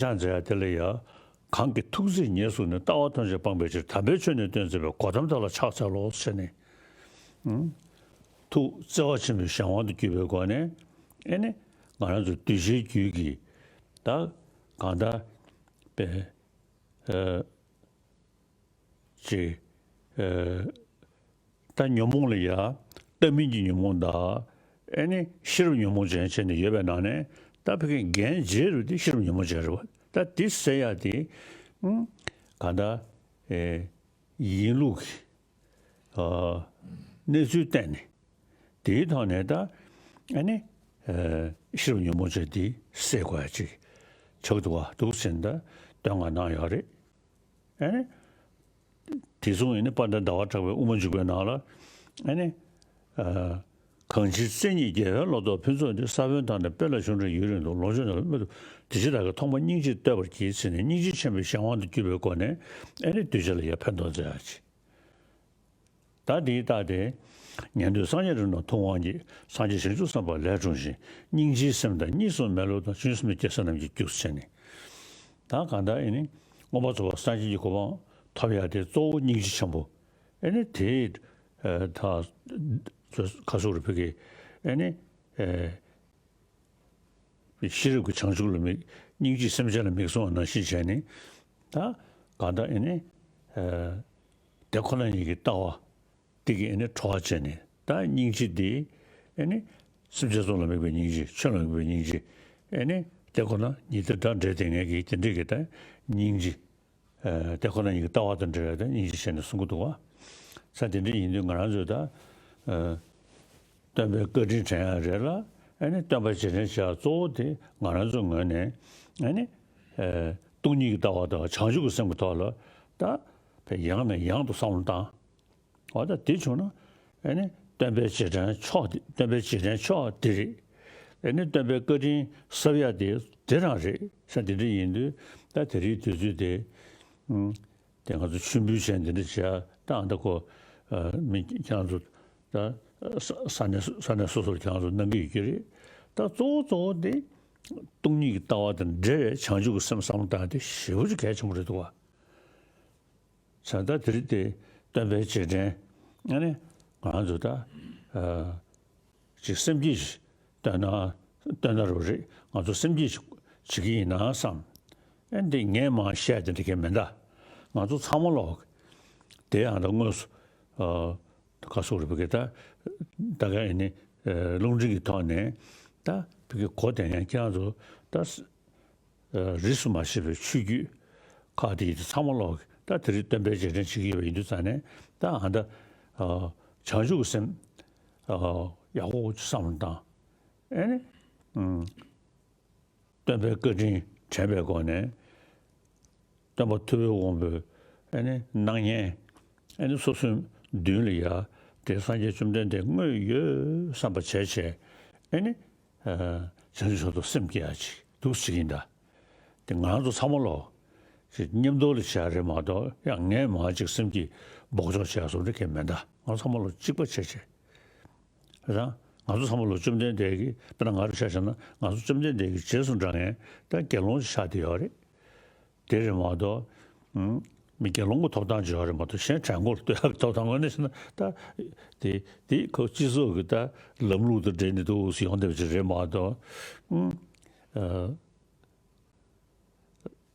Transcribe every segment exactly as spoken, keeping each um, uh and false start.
ཕྱག་མཛད་ཡ་དེ་ལ་ཡ། གང་གིས་ཐུགས་བརྩེས་ཉེར་བཟུང་ནས། ལྟ་བ་ཐམས་ཅད་སྤངས་པའི་ཕྱིར། དམ་པའི་ཆོས་ནི་སྟོན་མཛད་པའི། གོ་ཏམ་དེ་ལ་ཕྱག་འཚལ་ལོ་ཟེར་ནས། ཨུམ། ཐུགས་བརྩེ་བ་ཆེན་པོའི་གཞན་དབང་དུ་གྱུར་པའི་སྒོ་ནས། ཨེ་ནི། ང་རང་ཚོ་གདུལ་བྱའི་རྒྱུད་ཀྱི། ད་གང་ལྟར་པའི། ཨ། ཅིག་ཨ། ད་ཉོན་མོངས་ལ་ཡ། ལྟ་མིན་གྱི་ཉོན་མོངས་དང་། ཨེ་ནི་ཤེས་རབ་ཉོན་མོངས་ཅན་བྱས་ནས་ཡོད་པའི་ནང་ནས། ད་ཕ་གི་འགན་ལྗིད་རུ་དེ་ཤེས་རབ་ཉོན་མོངས་ཅན་རེད་བ། ད་དེ་སེལ་ཡ་དེ། ཨུམ། གང་ལྟར། ཨེ། ཡིན་ལུགས་ཀྱི། ཨ། གནས་ཚུལ་བསྟན་ནས། དེའི་ཐོག་ནས་ད། ཨ་ནི། ཨ། ཤེས་རབ་ཉོན་མོངས་ཅན་དེ་སེལ་དགོས་ཡ་ཅིག་ཆགས་འདུག་བ། འདུག་ཟེར་ནས་ད་བསྟོད་བསྔགས་གནང་ཡོད་རེད། ཨ་ནི། དེ་མཚུངས་ཨ་ནི་དཔལ་ལྡན་ཟླ་བ་གྲགས་པའི་དབུ་མ་འཇུག་པའི་ནང་ལ། ཨ་ནི། ཨ། གང་ཕྱིར་བརྩེ་ཉིད་རྒྱལ་བའི་བློ་ལྡོག་ཕུན་ཚོགས་འདི། ས་བོན་དག་ནི་སྤེལ་ལ་ཆུ་འདྲ་ཡུན་རིང་དུ། ལོངས་སྤྱོད་ནི་ལ་མེ་ཏོག་དེ་ཕྱིར་བདག་གིས་ཐོག་མར་སྙིང་རྗེས་བསྟོད་པར་བགྱི་ཟེར་ནས། སྙིང་རྗེ་ཆེན་པོའི་གཞན་དབང་དུ་གྱུར་པའི་སྒོ་ནས། ཨ་ནི་གདུལ་བྱ་ལ་ཡང་ཕན་ཐོགས་མཛད་ཡ་ཅིག་ད་འདི་ལྟ་སྟེ། ཉན་ཐོས་སངས་རྒྱས་རིགས་རྣམས་ཐུབ་དབང་གིས། སངས་རྒྱས་བྱང་ཆུབ་སེམས་དཔའ་ལས་འཁྲུངས་ཤིང་། སྙིང་རྗེའི་སེམས་དང་གཉིས་སུ་མེད་བློ་དང་། བྱང་ཆུབ་སེམས་དང་བརྒྱ་བྱིན་རྣམས་ཀྱིས་བསྒྱུར་ཟེར་ནས། ད་གང་ལྟར་ཨེ་ནི་མངོན་པར་རྫོགས་པར་སངས་རྒྱས་ཀྱི་གོ་འཕང་ཐོབ་ཡ་དེ་གཙོ་བོ་སྙིང་རྗེ་ཆེན་པོ། ཨེ་ནི་དེ། ཨ། ད་ཁ་སོག་རུ་ཕི་གི། ཨེ་ནི། ཨེ། ཤེས་རབ་ཀྱི་བྱང་ཆུབ་ལ་དམིགས། སྙིང་རྗེས་སེམས་ཅན་ལ་དམིགས་གསུངས་པ་ནང་བཞིན་བྱས་ནས། ད་གང་ལྟར་ཨེ་ནི། ཨ། དེ་ཁོ་ན་ཉིད་ཀྱི་ལྟ་བ་དེ་གིས་ཨེ་ནི་གྲོལ་བ་བྱས་ནས། ད་སྙིང་རྗེ་དེ་ཨེ་ནི་སེམས་ཅན་ཚོ་ལ་དམིགས་པའི་སྙིང་རྗེ། ཆོས་ལ་དམིགས་པའི་སྙིང་རྗེ། ཨེ་ནི་དེ་ཁོ་ན་ཉིད་དེ་འདྲ་འདྲེས་དེ་ངེས་ཀྱི་དེ་འདྲས་ཀྱི་ད་སྙིང་རྗེ། ཨ། དེ་ཁོ་ན་ཉིད་ཀྱི་ལྟ་བ་དང་འབྲེལ་བའི་ད་སྙིང་རྗེ་བྱས་ནས་གསུང་གི་འདུག་བ། ས་དེ་འདྲ་ཡིན་དུས་ང་རང་ཚོས་ད། ཨ། སྟོན་པའི་བཀའ་དྲིན་དྲན་ཡ་རེད་ལ། ཨ་ནི་སྟོན་པ་རྗེས་དྲན་བྱེད་ཡ་གཙོ་བོ་དེ་ང་རང་ཚོའི་ངོས་ནས། ཨ་ནི། ཨ། སྟོང་ཉིད་ཀྱི་ལྟ་བ་དང་བྱང་ཆུབ་ཀྱི་སེམས་ཀྱི་ཐོག་ལ་ད་ཡང་ནས་ཡང་དུ་བསམ་བློ་བཏང་། འོ་ད་དེ་བྱུང་ན། ཨ་ནི་སྟོན་པའི་རྗེས་དྲན་མཆོག་དེ། སྟོན་པའི་རྗེས་དྲན་མཆོག་དེ་རེད། ཨ་ནི་སྟོན་པའི་བཀའ་དྲིན་གསབ་ཡ་དེ་དེ་རང་རེད། ས་དེ་འདྲ་ཡིན་དུས། ད་དེ་རིང་དུས་ཚོད་དེ། ཨུམ། དེ་ང་ཚོ་མཆོད་འབུལ་བྱས་འདི་འདྲ་བྱས། ད་ཨ་ད་ཁོ། ཨ། མི་ཁྱེད་རང་ཚོ་ད་ས་ས་གནས་ས་གནས་སོ་སོར་ཁྱེད་རང་ཚོ་གནང་གི་ཡོད་ཀྱི་རེད། ད་གཙོ་བོ་གཙོ་བོ་དེ་སྟོང་ཉིད་ཀྱི་ལྟ་བ་དང་འབྲེལ་བའི་བྱང་ཆུབ་ཀྱི་སེམས་བསམ་བློ་བཏང་ཡ་དེ་ཞེ་པོ་ཅིག་གལ་ཆེན་པོ་རེད་འདུག་བ། བྱས་ཙང་ད་དེ་རིང་དེ་སྟོན་པའི་རྗེས་དྲན། ཨ་ནི་ང་རང་ཚོ་ད། ཨ། ཅིག་སེམས་བསྐྱེད་ཅིག་བཏོན་ན། བཏོན་ན་རོ་རེད། ང་ཚོ་སེམས་བསྐྱེད་ཅིག་བྱེད་ཀྱི་ཡིན་ན་བསམ། ཨེ་འདི་ངས་མར་བཤད་དེ་འདྲ་གས་མེད་ད། ང་ཚོ་ཚང་མ་ལོག་དེ་ཡང་ད་དངོས་སུ། ཨ། ཁ་སོག་རུ་བི་གེ་ད། ད་ག་ཨེ་ནི། ཨ། རླུང་འཕྲིན་གྱི་ཐོག་ནས་ད་བི་གེ་གོ་དེ་ཡང་ཁྱེད་རང་ཚོ་ད། ཨ། རིས་སུ་མ་ཆད་པའི་ཆོས་བརྒྱུད་ཁག་དེ་ཡི་དེ་ཚང་མ་ལོག་ད་དེ་རིང་སྟོན་པའི་རྗེས་དྲན་བྱེད་ཀྱི་ཡོད་པ་ཡིན་དུས་ཙང་ནས། ད་ཨ་ད། ཨ། བྱང་ཆུབ་ཀྱི་སེམས། ཨ། ཡག་པོ་ཅིག་བསམ་བློ་བཏང་། ཨེ་ནི། ཨུམ། སྟོན་པའི་བཀའ་དྲིན་དྲན་པའི་སྒོ་ནས། སྟོན་པ་ཐུབ་པའི་དབང་པོའི། ཨེ་ནི་སྣང་བརྙན། ཨེ་ནི་སོ་སོའི་མདུན་ལ་ཡ། དེ་སངས་རྒྱས་བཅོམ་ལྡན་འདས་དངོས་ཡོད་བསམ་པ་བྱས་བྱས། ཨེ་ནི། ཨ། བྱང་ཆུབ་མཆོག་ཏུ་སེམས་བསྐྱེད་ཡ་ཅིག་འདུག་ཅིག་ཡིན་ད། དེ་ང་ཚོ་ཚང་མ་ལོག་ཅིག་མཉམ་དུ་ལ་བྱས་རེད་མ་གཏོགས། ཡང་ངས་མར་ཅིག་སེམས་ཀྱི་སྦོག་ཆོག་བྱས་སོང་འདྲ་གས་མེད་ད། ང་ཚོ་ཚང་མ་ལོག་གཅིག་པ་བྱས་བྱས། རེད་ད། ང་ཚོ་ཚང་མ་ལོག་བཅོམ་ལྡན་འདས་ཀྱི། དཔེར་ན་ང་རུ་ཆ་བཞག་ན། ང་ཚོ་བཅོམ་ལྡན་འདས་ཀྱི་རྗེས་སུ་འབྲང་མཁན་ད་དགེ་སློང་ཅིག་ཆགས་བསྡད་ཡོད་རེད། དེ་རེད་མ་གཏོགས། ཨུམ། མི་དགེ་སློང་གི་ཐོབ་ཐང་ཅིག་ཡོད་རེད་མ་གཏོགས། གཞན་བྲན་མགོ་ལ་གཏོད་ཡག་གི་ཐོབ་ཐང་ངོས་ནས་བཤད་ན། ད་དེ་དེ་ཁོ་སྤྱི་ཚོགས་ཀྱི་ད་ལམ་ལུགས་དང་འབྲེལ་ནས་འདུག་སེ་ཡོང་བསྡད་པ་ཅིག་རེད་མ་གཏོགས། ཨུམ།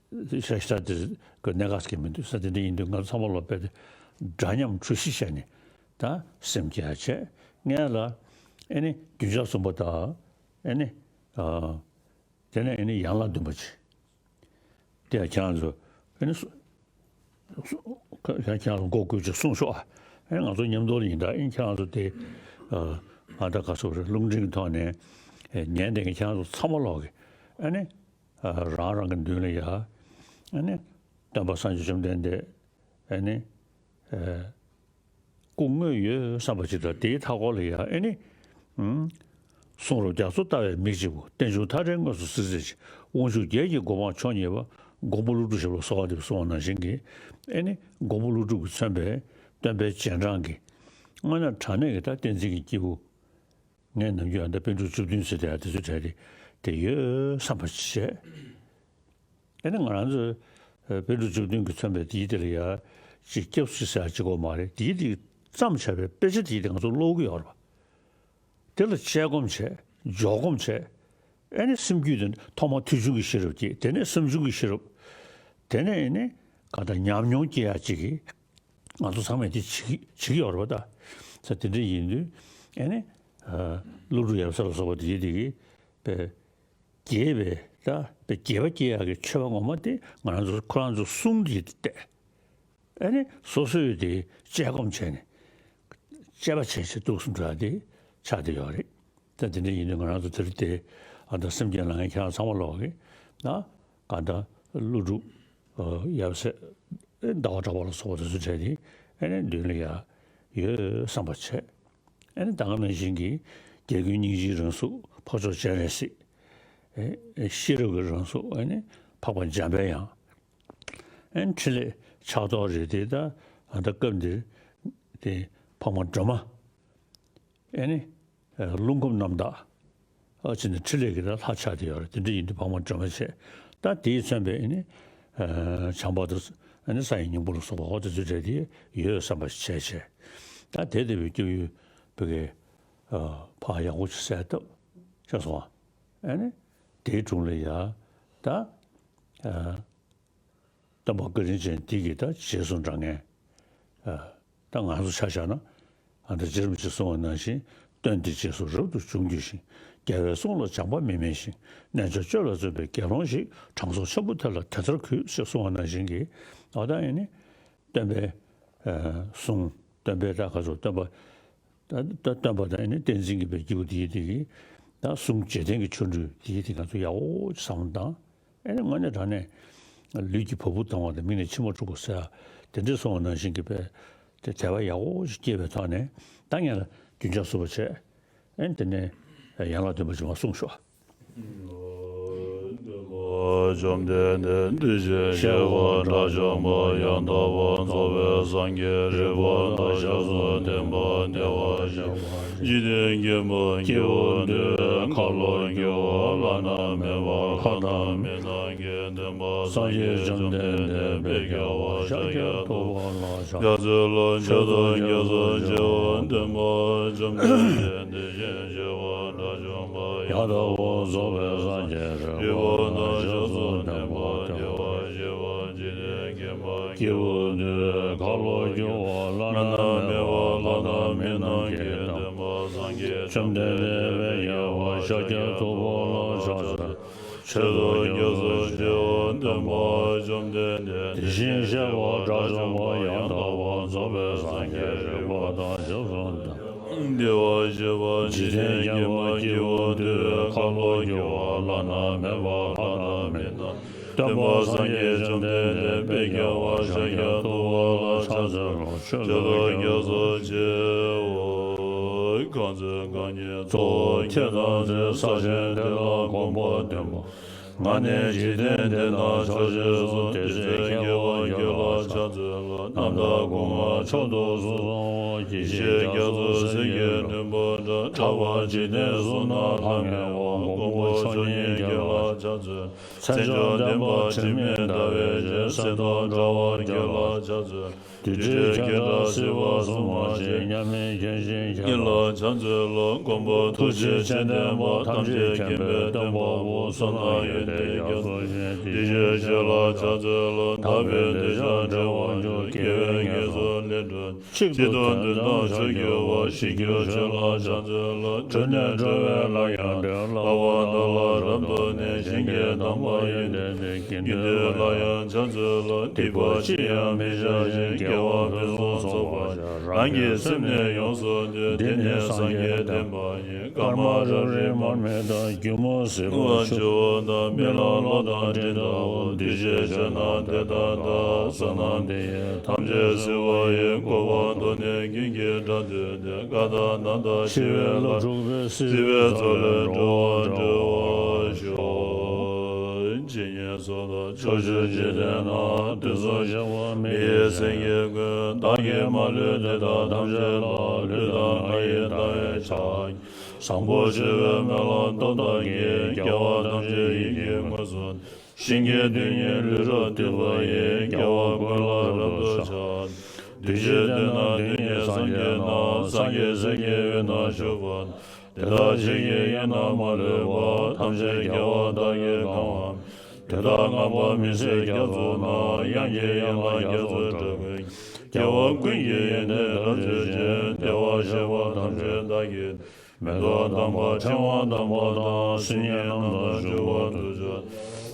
ཨ། ཤ་ཤ་དེ་གི་གནད་འགག་ཅིག་མི་འདུག་ས། དེ་འདྲ་ཡིན་དུས་ང་ཚོ་ཚང་མ་ལོག་རྦད་དེ་འདྲ་མཉམ་གྲོས་གཞི་བྱས་ནས་ད་སེམས་བསྐྱེད་བྱས། སྔོན་ལ་ཨེ་ནི་རྒྱུན་ཆགས་གསུམ་པ་དང་། ཨེ་ནི། ཨ། དེ་ནས་ཨེ་ནི་ཡན་ལག་བདུན་པ་ཅིག་དེ་ཡང་ཁྱེད་རང་ཚོ་ཨེ་ནི་སུ་སུ་ཁྱེད་རང་ཚོ་མགོ་སྒུར་ཅིག་གསུང་ཤོག་ཨ། ཨེ་ང་ཚོ་མཉམ་དུ་ལ་ཡིན་ད། ཨེ་ཁྱེད་རང་ཚོ་དེ། ཨ། ཨ་ད་ག་ཚོད་རེད། རླུང་འཕྲིན་གྱི་ཐོག་ནས། ཨེ། ཉན་བསྡད་མཁན་ཁྱེད་རང་ཚོ་ཚང་མ་ལོག་གི། ཨེ་ནི། ཨ། རང་རང་གི་མདུན་ལ་ཡ། ཨེ་ནི། སྟོན་པ་སངས་རྒྱས་བཅོམ་ལྡན་འདས། ཨེ་ནི། ཨ། སྐུ་དངོས་ཡོད་བསམ་པ་ཅིག་དང་། དེའི་མཐའ་སྐོར་ལ་ཡ་ཨེ་ནི། ཨུམ། གསུང་རབ་རྒྱ་མཚོ་ལྟ་བའི་མིག་གཅིག་པུ། རྟེན་འབྱུང་མཐའ་བྲལ་དངོས་སུ་གཟིགས་མཛད་ཅིང་། དབང་ཕྱུག་བརྒྱད་ཀྱི་གོ་འཕང་མཆོག་བརྙེས་པ། མགོན་པོ་ཀླུ་སྒྲུབ་ཞབས་ལ་གསོལ་བ་འདེབས་གསུངས་པ་ནང་བཞིན་གྱི། ཨེ་ནི་མགོན་པོ་ཀླུ་སྒྲུབ་ཀྱིས་མཚོན་པའི་སྟོན་པའི་རྗེས་འབྲང་གི་དངོས་གནས་དྲང་གནས་ཀྱི་ད་བསྟན་འཛིན་གྱི་སྐྱེས་བུ། ངས་ནམ་རྒྱུན་ཨ་ད་པཎ་གྲུབ་བཅུ་བདུན་ཟེར་དེ་ཡ་དེ་ཚོའི་གྲས་དེ་དེ་ཡོད་བསམ་པ་བྱས། ཨ་ནི་ང་རང་ཚོ་ཨ་པཎ་གྲུབ་བཅུ་བདུན་གྱིས་མཚོན་པའི་དེའི་དེ་ལ་ཡ་ཅིག་སྐྱབས་སུ་ཟེར་ཡ་ཅིག་གོ་མ་རེད། དེའི་དེ་བརྩམས་བྱས་པའི་དཔེ་ཆ་དེའི་དེ་ང་ཚོ་ཀློག་གི་ཡོད་རེད་པ། དེ་ལ་དཔྱད་སྒོམ་བྱས། འཇོག་སྒོམ་བྱས། ཨ་ནི་སེམས་རྒྱུད་དེ་ཐོག་མར་ཐོས་བྱུང་གི་ཤེས་རབ་སྐྱེས། དེ་ནས་བསམ་བྱུང་གི་ཤེས་རབ། དེ་ནས་ཨ་ནི་གང་ལྟར་ཉམས་མྱོང་སྐྱེ་ཡ་ཅིག་གི་ང་ཚོ་ཚང་མས་དེ་བྱེད་ཀྱི་བྱེད་ཀྱི་ཡོད་རེད་པ། ད་ས་དེ་འདྲ་ཡིན་དུས་ཨ་ནི་ཨ་ཀླུ་སྒྲུབ་ཡབ་སྲས་ལ་སོགས་པ་དེ་དེ་གི་པའི་རྒྱས་པའི་ད་པའི་རྒྱས་པ་སྐྱེ་ཡག་གི་མཆོད་པ་ངོ་མ་དེ་ང་རང་ཚོ་ཁོ་རང་ཚོ་གསུང་དེ་བལྟས། ཨ་ནི་སོ་སོས་དེ་དཔྱད་སྒོམ་བྱས་ནས་དཔྱད་པ་བྱས་བྱས་འདུག་སེ་འགྲོ་ཡ་དེ་ཆགས་བསྡད་ཡོད་རེད། ད་དེ་འདྲ་ཡིན་དུས་ང་རང་ཚོ་དེ་རིང་དེ་ཨ་ད་སེམས་ཅན་ལ་ངས་ཁྱེད་རང་ཚང་མ་ལོག་གི་ན་གང་ལྟར་ཀླུ་སྒྲུབ་ཡབ་སྲས་ཟླ་བ་གྲགས་པ་ལ་སོགས་པ་དེ་ཚོ་གྲས་དེ་ཨ་ནི་མདུན་ལ་ཡ་ཡོད་བསམ་པ་བྱས། ཨ་ནི་ད་ག་ནང་བཞིན་གྱི་རྒྱལ་ཀུན་སྙིང་རྗེའི་རང་གཟུགས་འཕགས་མཆོག་སྤྱན་རས་གཟིགས། ཨེ་ཤེས་རབ་ཀྱི་རང་གཟུགས་ཨ་ནི་འཕགས་པ་འཇམ་པའི་དབྱངས། ཨ་ནི་ཕྲིན་ལས་ཕྱག་རྡོར་རེད་དེ། ད་ཨ་ད་སྐབས་འདིར་དེ་འཕགས་མ་སྒྲོལ་མ། ཨ་ནི་ཨ་རླུང་ཁམས་རྣམ་དག་ཨ་ཅེ་ནི་ཕྲིན་ལས་ཀྱི་ད་ལྷ་ཆགས་བསྡད་ཡོད་རེད། དེ་འདྲ་ཡིན་དུས་འཕགས་མ་སྒྲོལ་མ་བྱས། ད་དེས་མཚོན་པའི་ཨ་ནི་ཨ་བྱམས་པ་དང་ཨ་ནི་ས་ཡི་སྙིང་པོ་ལ་སོགས་པ་འོ་དེ་ཚོའི་གྲས་དེ་ཡོད་བསམ་པ་བྱས་བྱས། ད་དེ་ལྟ་བུའི་སྐྱབས་ཡུལ་བོད་ཀྱི་ཨ་ཕར་ཡག་པོ་ཅིག་གསལ་བཏབ་ཤེས་སོང་ཨ། ཨ་ནི་དེའི་དྲུང་ལ་ཡ་ད་ཨ་སྟོན་པ་བཀའ་དྲིན་ཅན་འདི་གི་ད་རྗེས་སུ་འབྲང་མཁན། ཨ་ད་ང་ཚོ་ཆ་བཞག་ན་ཨ་ད་རྗེ་རིན་པོ་ཆེས་གསུངས་པ་ནང་བཞིན། སྟོན་འདི་རྗེས་སུ་རབ་ཏུ་འབྱུང་གྱུར་ཅིང་། རྒྱལ་བའི་གསུང་ལ་སྦྱངས་པ་མི་དམན་ཞིང་། རྣལ་འབྱོར་སྤྱོད་ལ་བརྩོན་པའི་དགེ་སློང་ཞིག། དྲང་སྲོང་འཆམ་པོ་དེ་ལ་དེ་ལྟར་གུས། ཞེས་གསུངས་པ་ནང་བཞིན་གྱི་ཨ་ད་ཨ་ནི་སྟོན་པའི་ཨ་གསུང་། སྟོན་པའི་ད་ག་ཚོད་སྟོན་པ། ད་ད་སྟོན་པ་དང་ཨ་ནི་བསྟན་འཛིན་གྱི་པའི་སྐྱེས་བུ་དེའི་དེ་གི་ད་གསུང་རྗེས་དྲན་གྱི་ཆོ་འཕྲུལ་དེའི་དེ་ང་ཚོ་ཡག་པོ་བསམ་བློ་བཏང་། ཨ་ནི་དངོས་གནས་དྲང་གནས་ལུས་ཀྱི་བ་སྤུ་ལྡང་བ་དང་མིག་ནས་མཆི་མ་འཁྲུག་པ་ཟེར་ཡ་དེ་འདྲས་སོང་བ་ནང་བཞིན་གྱི་པའི་དེ་དད་པ་ཡག་པོ་ཞིག་སྐྱེས་པའི་ཐོག་ནས་ད་ངས་ལ་རྒྱུན་ཆགས་བསུ་བ་བྱས། ཨ་ནི་དེ་ནས་ཡན་ལག་བདུན་པ་ཅིག་མར་གསུངས་ཤོག། བཅོམ་ལྡན་འདས་འདུས་བྱས་ཤེས་པ་དགྲ་བཅོམ་པ་ཡང་དག་པར་རྫོགས་པའི་སངས་རྒྱས་རིག་པ་དང་ཞབས་སུ་ལྡན་པ། བདེ་བ་ཅན། འཇིག་རྟེན་མཁྱེན་པ་སྐྱེས་བུ་འདི། ཁ་ལོ་སྒྱུར་བ་བླ་ན་མེད་པ། ལྷ་དང་མི་རྣམས་ཀྱིས་བསྟན་པ། སངས་རྒྱས་བཅོམ་ལྡན་འདས་དཔལ་རྒྱལ་བ་ཤཱཀྱ་ཐུབ་པ་ལ་ཕྱག་འཚལ་ལོ། མཆོད་དོ་རྒྱ་མཚོ་ཆེ་བ་ལྡན་པ། བཅོམ་ལྡན་འདས་འདུས་བྱས་ཤེས་པ་དགྲ་བཅོམ་པ་ཡང་དག་པར་རྫོགས་པའི་སངས་རྒྱས་རིག་པ་དང་ཞབས་སུ་ལྡན་པ། བདེ་བར་གཤེགས་པ་འཇིག་རྟེན་མཁྱེན་པ་སྐྱེས་བུ་འདི། ཁ་ལོ་སྒྱུར་བ་བླ་ན་མེད་པ། ལྷ་དང་མི་རྣམས་ཀྱིས་བསྟན་པ། སངས་རྒྱས་བཅོམ་ལྡན་འདས་དཔལ་རྒྱལ་བ་ཤཱཀྱ་ཐུབ་པ་ལ་ཕྱག་འཚལ། མཆོད་དོ་རྒྱ་མཚོ་ཆེ་བ་ལྡན་པ། བཅོམ་ལྡན་འདས་དེ་བཞིན་གཤེགས་པ་དགྲ་བཅོམ་པ་ཡང་དག་པར་རྫོགས་པའི་སངས་རྒྱས་རིག་པ་དང་ཞབས་སུ་ལྡན། བདེ་བར་གཤེགས་པ་འཇིག་རྟེན་མཁྱེན་པ་སྐྱེས་བུ་འདི། ཁ་ལོ་སྒྱུར་བ་བླ་ན་མེད་པ། ལྷ་དང་མི་རྣམས་སྟོན་པ། སངས་རྒྱས་བཅོམ་ལྡན་འདས་དཔལ་རྒྱལ་བ་ཤཱཀྱ་ཐུབ་པ་ལ་ཕྱག་འཚལ་ལོ། མཆོད་དོ་རྒྱ་མཚོ་ཆེ་བ། གང་ཚེ་རྐང་གཉིས་གཙོ་བོ་ཁྱེད་དང་འཛིན། ས་ཆེན་དེ་ལ་གོམ་པ་བདུན་པོ། ང་ནི་འཇིག་རྟེན་འདི་ན་ཕྱག་བཞེས་སོ། དེ་ཚེ་ཁྱེད་བར་ཁྱོད་ལ་ཕྱག་འཚལ་ལོ། རྣམ་དག་སྐུ་མངའ་མཆོག་ཏུ་གཟུགས་བཟང་བོ། ཡེ་ཤེས་རྒྱ་མཚོ་སེང་གེའི་བདུན་པོ་འདྲ། ཕྲག་པ་འཇིག་རྟེན་གཟུགས་ན་ལྷང་ངེ་བ། མགོན་པོ་མཆོག་བརྙེས་ཁྱེད་ལ་ཕྱག་འཚལ། མཚན་མཆོག་ལྡན་པ་དྲི་མེད་ཟླ་བའི་རྗེ། གསེར་མདོག་འདྲ་བ་ཁྱེད་ལ་ཕྱག་འཚལ། རྡུལ་བྲལ་ཁྱེད་འདྲ་བསིལ་བ་གཟུགས་མ་མཆིས། མཉམ་མེད་ལྷས་བྱིན་ཁྱེད་ལ་ཕྱག་འཚལ་ལོ། མགོན་པོ་ཐུགས་རྗེ་ཆེ་ལྡན་པ། ཐམས་ཅད་མཁྱེན་པའི་སྟོན་པ་པོ། བསོད་ནམས་ཡོན་ཏན་རྒྱ་མཚོ་ཆེ། འདུས་བྱས་ཁྱེད་ལ་ཕྱག་འཚལ་ལོ། དག་པའི་འདོད་ཆགས་བྲལ་བར་གྱུར། དགེ་བའི་ངལ་གསོ་ལས་གྲོལ། གཅིག་ཏུ་དོན་དམ་མཆོག་གྱུར་པ། ཞི་རྒྱས་ཁྱེད་ལ་ཕྱག་འཚལ་ལོ། གྲོལ་ནས་འགྲོ་བའི་ལམ་ཡང་བདེ། བསླབ་པ་དག་ལ་རབ་ཏུ་གནས། བྱིན་གྱིས་གཏམས་པ་ཡོན་ཏན་ལྡན། དགེ་འདུན་ལ་ཡང་ཕྱག་འཚལ་ལོ། སྡིག་པ་ཅི་ཡང་མི་བྱ་ཞིང་། དགེ་བ་ཕུན་སུམ་ཚོགས་པར་བྱ། རང་གི་སེམས་ནི་ཡོངས་སུ་འདུལ། འདི་ནི་སངས་རྒྱས་བསྟན་པ་ཡིན། སྐར་མ་རབ་རིབ་མར་མེ་ལྟར། སྒྱུ་མ་ཟིལ་པར་འཇུ་བ་ལྟར། རྨི་ལམ་གློག་དང་སྤྲིན་ལྟ་བུ། འདུས་བྱས་ཆོས་རྣམས་དེ་ལྟར་བལྟ། བསོད་ནམས་འདི་ཡིས་ཐམས་ཅད་གཟིགས་པ་ཡི། གོ་འཕང་མཐོང་ནས་ཀུན་གྱི་སྒྲ་ཐོས་ཏེ། ཀ་དག་ན་དང་འཆི་བའི་ལྷ་འཁྲུགས་པའི། སྲིད་པའི་མཚོ་ལས་འགྲོ་བ་སྒྲོལ་བར་ཤོག། ཇི་སྙེད་སུ་དག་ཕྱོགས་བཅུའི་འཇིག་རྟེན་ན། དུས་གསུམ་གཤེགས་པ་མི་ཡི་སེང་གེ་ཀུན། བདག་གིས་མ་ལུས་དེ་དག་ཐམས་ཅད་ལ། ལུས་དང་ངག་ཡིད་དང་བས་ཕྱག་བཟང་པོ་སྤྱོད་པའི་སྨོན་ལམ་སྟོབས་དང་བགྱིས། རྒྱལ་བ་ཐམས་ཅད་ཡིད་ཀྱིས་མངོན་སུམ་དུ། གཤིན་རྗེའི་དོན་གཉེར་ལུས་རབ་བཏུད་པ་ཡིས། རྒྱལ་བ་ཀུན་ལ་རབ་ཏུ་ཕྱག་འདུས་བྱས་བསྟན་དང་དོན་གཉེར་སངས་རྒྱས་རྣམས། སངས་རྒྱས་སྲས་ཀྱི་དབུས་ན་བཞུགས་པ་དང་། དེ་དག་ཕྱིས་ཀྱི་དབྱིངས་རྣམས་མ་ལུས་པ། ཐམས་ཅད་རྒྱལ་བ་དག་གིས་གང་བར་མོས། དེ་དག་བསྔགས་པ་མི་ཟད་རྒྱ་མཚོ་རྣམས། དབྱངས་ཀྱི་ཡན་ལག་རྒྱ་མཚོའི་སྒྲ་ཀུན་རྒྱལ་བ་ཀུན་གྱི་ཡོན་ཏན་རབ་བརྗོད་ཅིང་། བདེ་བར་གཤེགས་པ་ཐམས་ཅད་བདག་གིས། མེ་ཏོག་དམ་པ་ཕྲེང་བ་དམ་པ་དང་། སིལ་སྙན་རྣམས་དང་བྱུག་པ་དུས་མཆོག་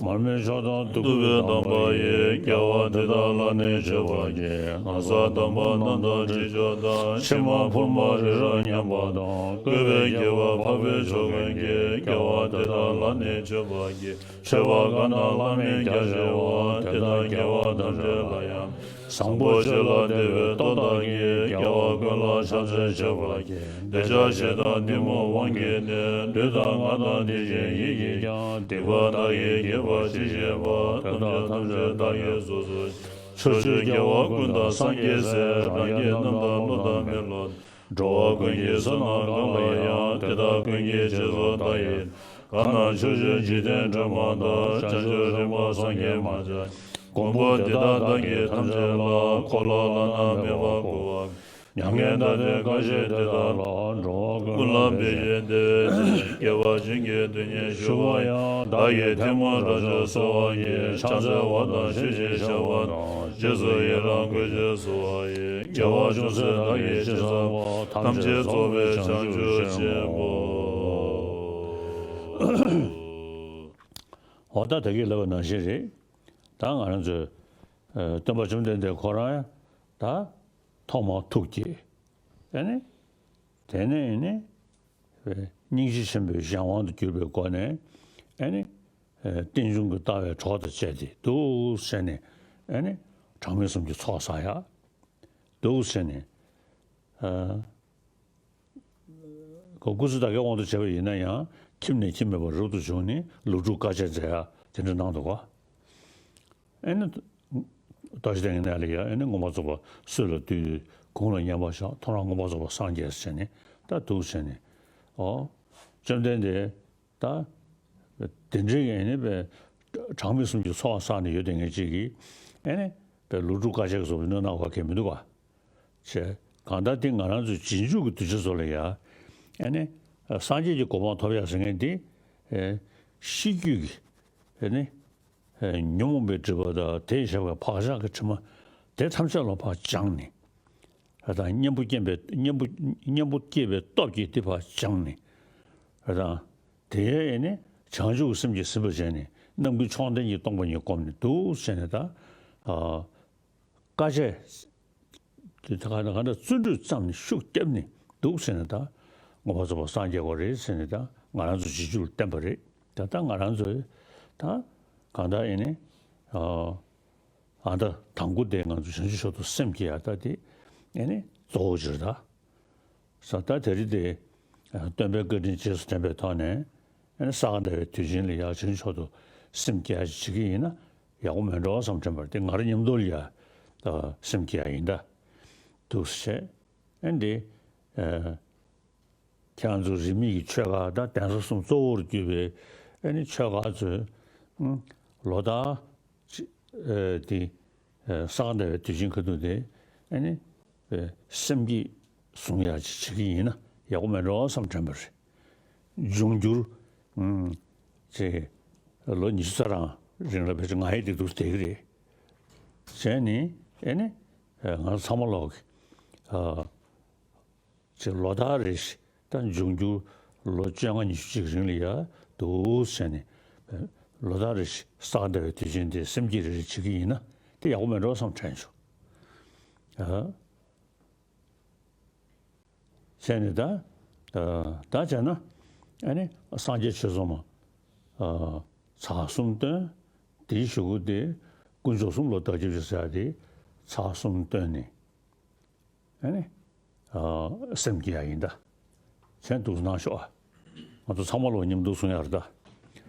མར་མེ་མཆོག་དང་བདུག་སྤོས་དམ་པ་ཡིས། རྒྱལ་བ་དེ་དག་ལ་ནི་མཆོད་པར་བགྱི། ན་བཟའ་དམ་པ་རྣམས་དང་དྲི་མཆོག་དང་། ཕྱེ་མ་ཕུར་མ་རི་རབ་མཉམ་པ་དང་། བཀོད་པའི་དགྱེས་པ་འཕགས་པའི་མཆོག་ཀུན་གྱིས། རྒྱལ་བ་དེ་དག་ལ་ནི་མཆོད་པར་བགྱི། མཆོད་པ་གང་དག་བླ་མེད་རྒྱ་ཆེ་བ། དེ་དག་རྒྱལ་བ་ཐམས་ཅད་ལ་ཡང་། བཟང་པོ་སྤྱོད་ལ་དད་པའི་སྟོབས་དག་གིས། རྒྱལ་བ་ཀུན་ལ་ཕྱག་འཚལ་མཆོད་པར་བགྱི། འདོད་ཆགས་ཞེ་སྡང་གཏི་མུག་དབང་གིས་ནི། ལུས་དང་ངག་དང་དེ་བཞིན་ཡིད་ཀྱིས་ཀྱང་། སྡིག་པ་བདག་གིས་བགྱིས་པ་ཅི་ཤེས་པ། དེ་དག་ཐམས་ཅད་བདག་གིས་སོ་སོར་བཤགས། ཕྱོགས་བཅུའི་རྒྱལ་བ་ཀུན་དང་སངས་རྒྱས་སྲས། རང་རྒྱལ་རྣམས་དང་ཀླུ་དང་མི་ལོ། འགྲོ་བ་ཀུན་གྱི་བསོད་ནམས་གང་ལ་ཡང་། དེ་དག་ཀུན་གྱི་རྗེས་སུ་བདག་ཡི། གང་རྣམས་ཕྱོགས་བཅུའི་འཇིག་རྟེན་སྒྲོན་མ་དང་། བྱང་ཆུབ་རིམ་པ་སངས་རྒྱས་མ་ཆགས། མགོན་པོ་དེ་དག་བདག་གིས་ཐམས་ཅད་ལ། འཁོར་ལོ་བླ་ན་མེད་པ་བསྐོར་བ། མྱ་ངན་འདའ་སྟོན་དཀའ་སྤྱད་དེ་དག་ལ། འགྲོ་བ་ཀུན་ལ་ཕན་ཕྱིར་དེ་བས་ཀྱང་། རྒྱལ་བ་བྱིན་གྱིས་དོན་གཉེར་ཞུ་བ་ཡང་། བདག་གིས་ཐལ་མོ་སྒྲ་སྒྱུར་གསོལ་བ་ཡིས། ཕྱག་འཚལ་བ་དང་མཆོད་ཅིང་བཤགས་པ་དང་། རྗེས་སུ་ཡི་རང་བསྐུལ་ཞིང་གསོལ་བ་ཡིས། རྒྱལ་བ་ཅུང་ཟད་བདག་གིས་ཅི་བསམ་པ། ཐམས་ཅད་རྫོགས་པའི་བྱང་ཆུབ་ཆེན་པོ། འོ་ད་ད་གིན་ལབ་པ་ནང་བཞིན་རེད། ད་ང་རང་ཚོས་ཨ་སྟོན་པ་བཅོམ་ལྡན་འདས་ཁོ་རང་ད་ཐོག་མར་ཐུགས་བསྐྱེད། ཨ་ནི་དེ་ནས་ཨ་ནི་སྙིང་རྗེ་ཆེན་པོའི་གཞན་དབང་དུ་གྱུར་པའི་སྒོ་ནས། ཨ་ནི་ཨ་རྟེན་འབྱུང་གི་ལྟ་བའི་གྲོགས་དང་བཅས་ཏེ་འདུག་ཟེར་ནས། ཨ་ནི་གྲངས་མེད་གསུམ་གྱི་ཚོགས་བསགས་ཡ་འདུག་ཟེར་ནས། ཨ་ཁོ་སྐུ་ཚེ་ད་གའི་དབང་དུ་བྱས་པ་ཡིན་ན་ཡང་། ཁྱིམ་ནས་ཁྱིམ་མེད་པར་རབ་ཏུ་བྱུང་ནས། ལོ་དྲུག་དཀའ་སྤྱད་མཛད་ཡ་དེ་འདྲ་གནང་འདུག་ག། ཨ་ནི་རྟོགས་ལྡན་གྱི་གནས་ལ་ཡ། ཨ་ནི་མངོན་པར་རྫོགས་པ་སྲོད་ལ་བཏུད། དགུང་ལ་མཉམ་པར་བཞག། ཐོ་རངས་མངོན་པར་རྫོགས་པར་སངས་རྒྱས་ཟེར་ནས་ད་འདུག་ཟེར་ནས། ཨོ། བཅོམ་ལྡན་འདས་ད་དེ་འདྲའི་ཨ་ནི་པའི་གྲངས་མེད་གསུམ་གྱི་ཚོགས་བསགས་ནས་ཡོད་དེ་ངེད་ཅིག་གིས། ཨ་ནི་པའི་ལོ་དྲུག་དཀའ་སྤྱད་ཀྱི་ཚོགས་པའི་སྣོད་གནང་བ་གལ་མི་འདུག་ག། བྱས། གང་ལྟར་དེ་ང་རང་ཚོའི་རྗེས་འཇུག་གི་དུས་ཚོད་ཚོ་ལ་ཡ། ཨ་ནི་སངས་རྒྱས་ཀྱི་གོ་འཕང་ཐོབ་ཡག་ཟེར་མཁན་དེ། ཨེ་ཤེས་རྒྱུད་ཀྱི་ཨ་ནི་ཨེ་ཉོན་མོངས་པའི་སྒྲིབ་པ་དང་། དེས་བཤགས་པའི་བག་ཆགས་ཀྱི་དྲི་མ་དེ་ཐམས་ཅད་ལ་ཕར་སྦྱངས་ནས། ཨ་དང་གཉེན་པོ་སྐྱེས་པའི་གཉེན་པོ་གཉེན་པོ་སྐྱེས་པའི་སྟོབས་ཀྱིས་དེ་ཕར་སྦྱངས་ནས། ཨ་དང་དེ་ཨ་ནི་བྱང་ཆུབ་ཀྱི་སེམས་ཀྱིས་ཟིན་པར་བྱས་ནས། རྣམ་ཀུན་མཆོག་ལྡན་གྱིས་སྟོང་པ་ཉིད་བསྒོམས་ནས་འདུག་ཟེར་ནས། ད་ཨ་དཀའ་སྤྱད་དེ་ད་ག་ན་ག་འདྲ་བརྩོན་འགྲུས་བརྩམས་ནས་ཤུགས་བརྒྱབ་ནས་འདུག་ཟེར་ནས། ད་མངོན་པར་རྫོགས་པར་སངས་རྒྱས་པ་རེད་ཟེར་ནས། ད་ང་རང་ཚོ་རྗེས་འཇུག་ལ་བསྟན་པ་རེད། ད་ད་ང་རང་ཚོས་ད་གང་ལྟར་ཨེ་ནི་ཨ་ཨ་ད་དང་པོ་དེ་ང་ཚོ་བྱང་ཆུབ་མཆོག་ཏུ་སེམས་བསྐྱེད་ཡ། ད་དེ་ཨེ་ནི་གཙོ་བོ་ཅིག་རེད་ད། ས་ད་དེ་རིང་དེ་སྟོན་པའི་བཀའ་དྲིན་རྗེས་སུ་དྲན་པའི་ཐོག་ནས། ཨ་ནི་ས་ག་ཟླ་བའི་དུས་ཆེན་ལ་ཡ་བྱང་ཆུབ་མཆོག་ཏུ་སེམས་བསྐྱེད་ཡ་ཅིག་བྱེད་ཀྱི་ཡིན་ན་ཡག་པོ་མེད་འགྲོ་བསམ་དྲན་པ་རེད། དེ་ང་རང་མཉམ་དུ་ལ་ཡ་ད་སེམས་བསྐྱེད་ཡ་ཡིན་ད། འདུག་སེ་བྱས། ཨ་ནི་དེ་ཨ་ཁྱེད་རང་ཚོ་རིས་མེད་ཀྱི་ཆོས་ཁག་ད་གདན་ས་གསུམ་གཙོ་བོར་གྱུར་པའི་ཨ་ནི་ཆོས་ཁག་ཚོས་ཨ་ལོ་ལྟར་ཅི་ཨ་དེ་ཨ་ས་ག་ཟླ་བའི་དུས་ཆེན་ཁ་ཐུག་དེ་ཨ་ནི་ཨ་སེམས་བསྐྱེད་བཟུང་ཡ་ཅིག་བྱེད་ཀྱི་ཡིན་ན་ཡག་པོ་མེད་འགྲོ་བསམ་དྲན་པ་རེད། འབྱུང་འགྱུར་ཨ་ཅེ་ལོ་ཉི་ཤུ་རྩ་གྲངས་རིང་ལ་ཕལ་ཆེར་ང་ཡི་དེ་འདུག་བསྡད་ཀྱི་རེད། བྱས་ནས་ཨ་ནི་ཨ་ང་ཚང་མ་ལོག་གི་ཨ་ཅེ་ལོ་ལྟར་རེ་བཞིན་ད་འབྱུང་འགྱུར་ལོ་བཅོ་ལྔ་ཉི་ཤུ་ཅིག་རིང་ལ་ཡ་འདུག་ཟེར་ནས། ལོ་ལྟར་རེ་བཞིན་ས་ག་ཟླ་བའི་དུས་ཆེན་དེ་སེམས་བསྐྱེད་རེ་རེ་བྱེད་ཀྱི་ཡིན་ན་དེ་ཡག་པོ་མེད་འགྲོ་བསམ་དྲན་བྱུང་། ཨ་བྱས་ནས་ད་ད་བྱས་ན་ཨ་ནི་སངས་རྒྱས་ཆོས་གསུམ་ཨ་ཚར་གསུམ་བཏོན། དེའི་གཞུག་གུ་དེ་དཀོན་མཆོག་གསུམ་ལ་བདག་སྐྱབས་ཞེས་ཟེར་ཡ་དེ་ཚར་གསུམ་བཏོན་ནས། ཨ་ནི་ཨ་སེམས་བསྐྱེད་ཡ་ཡིན་ད། མཚན་འདུག་གནང་ཤོག་ཨ། ང་ཚོ་ཚང་མ་ལོ་མཉམ་འདུག་གསུང་ཡ་རེད་ད།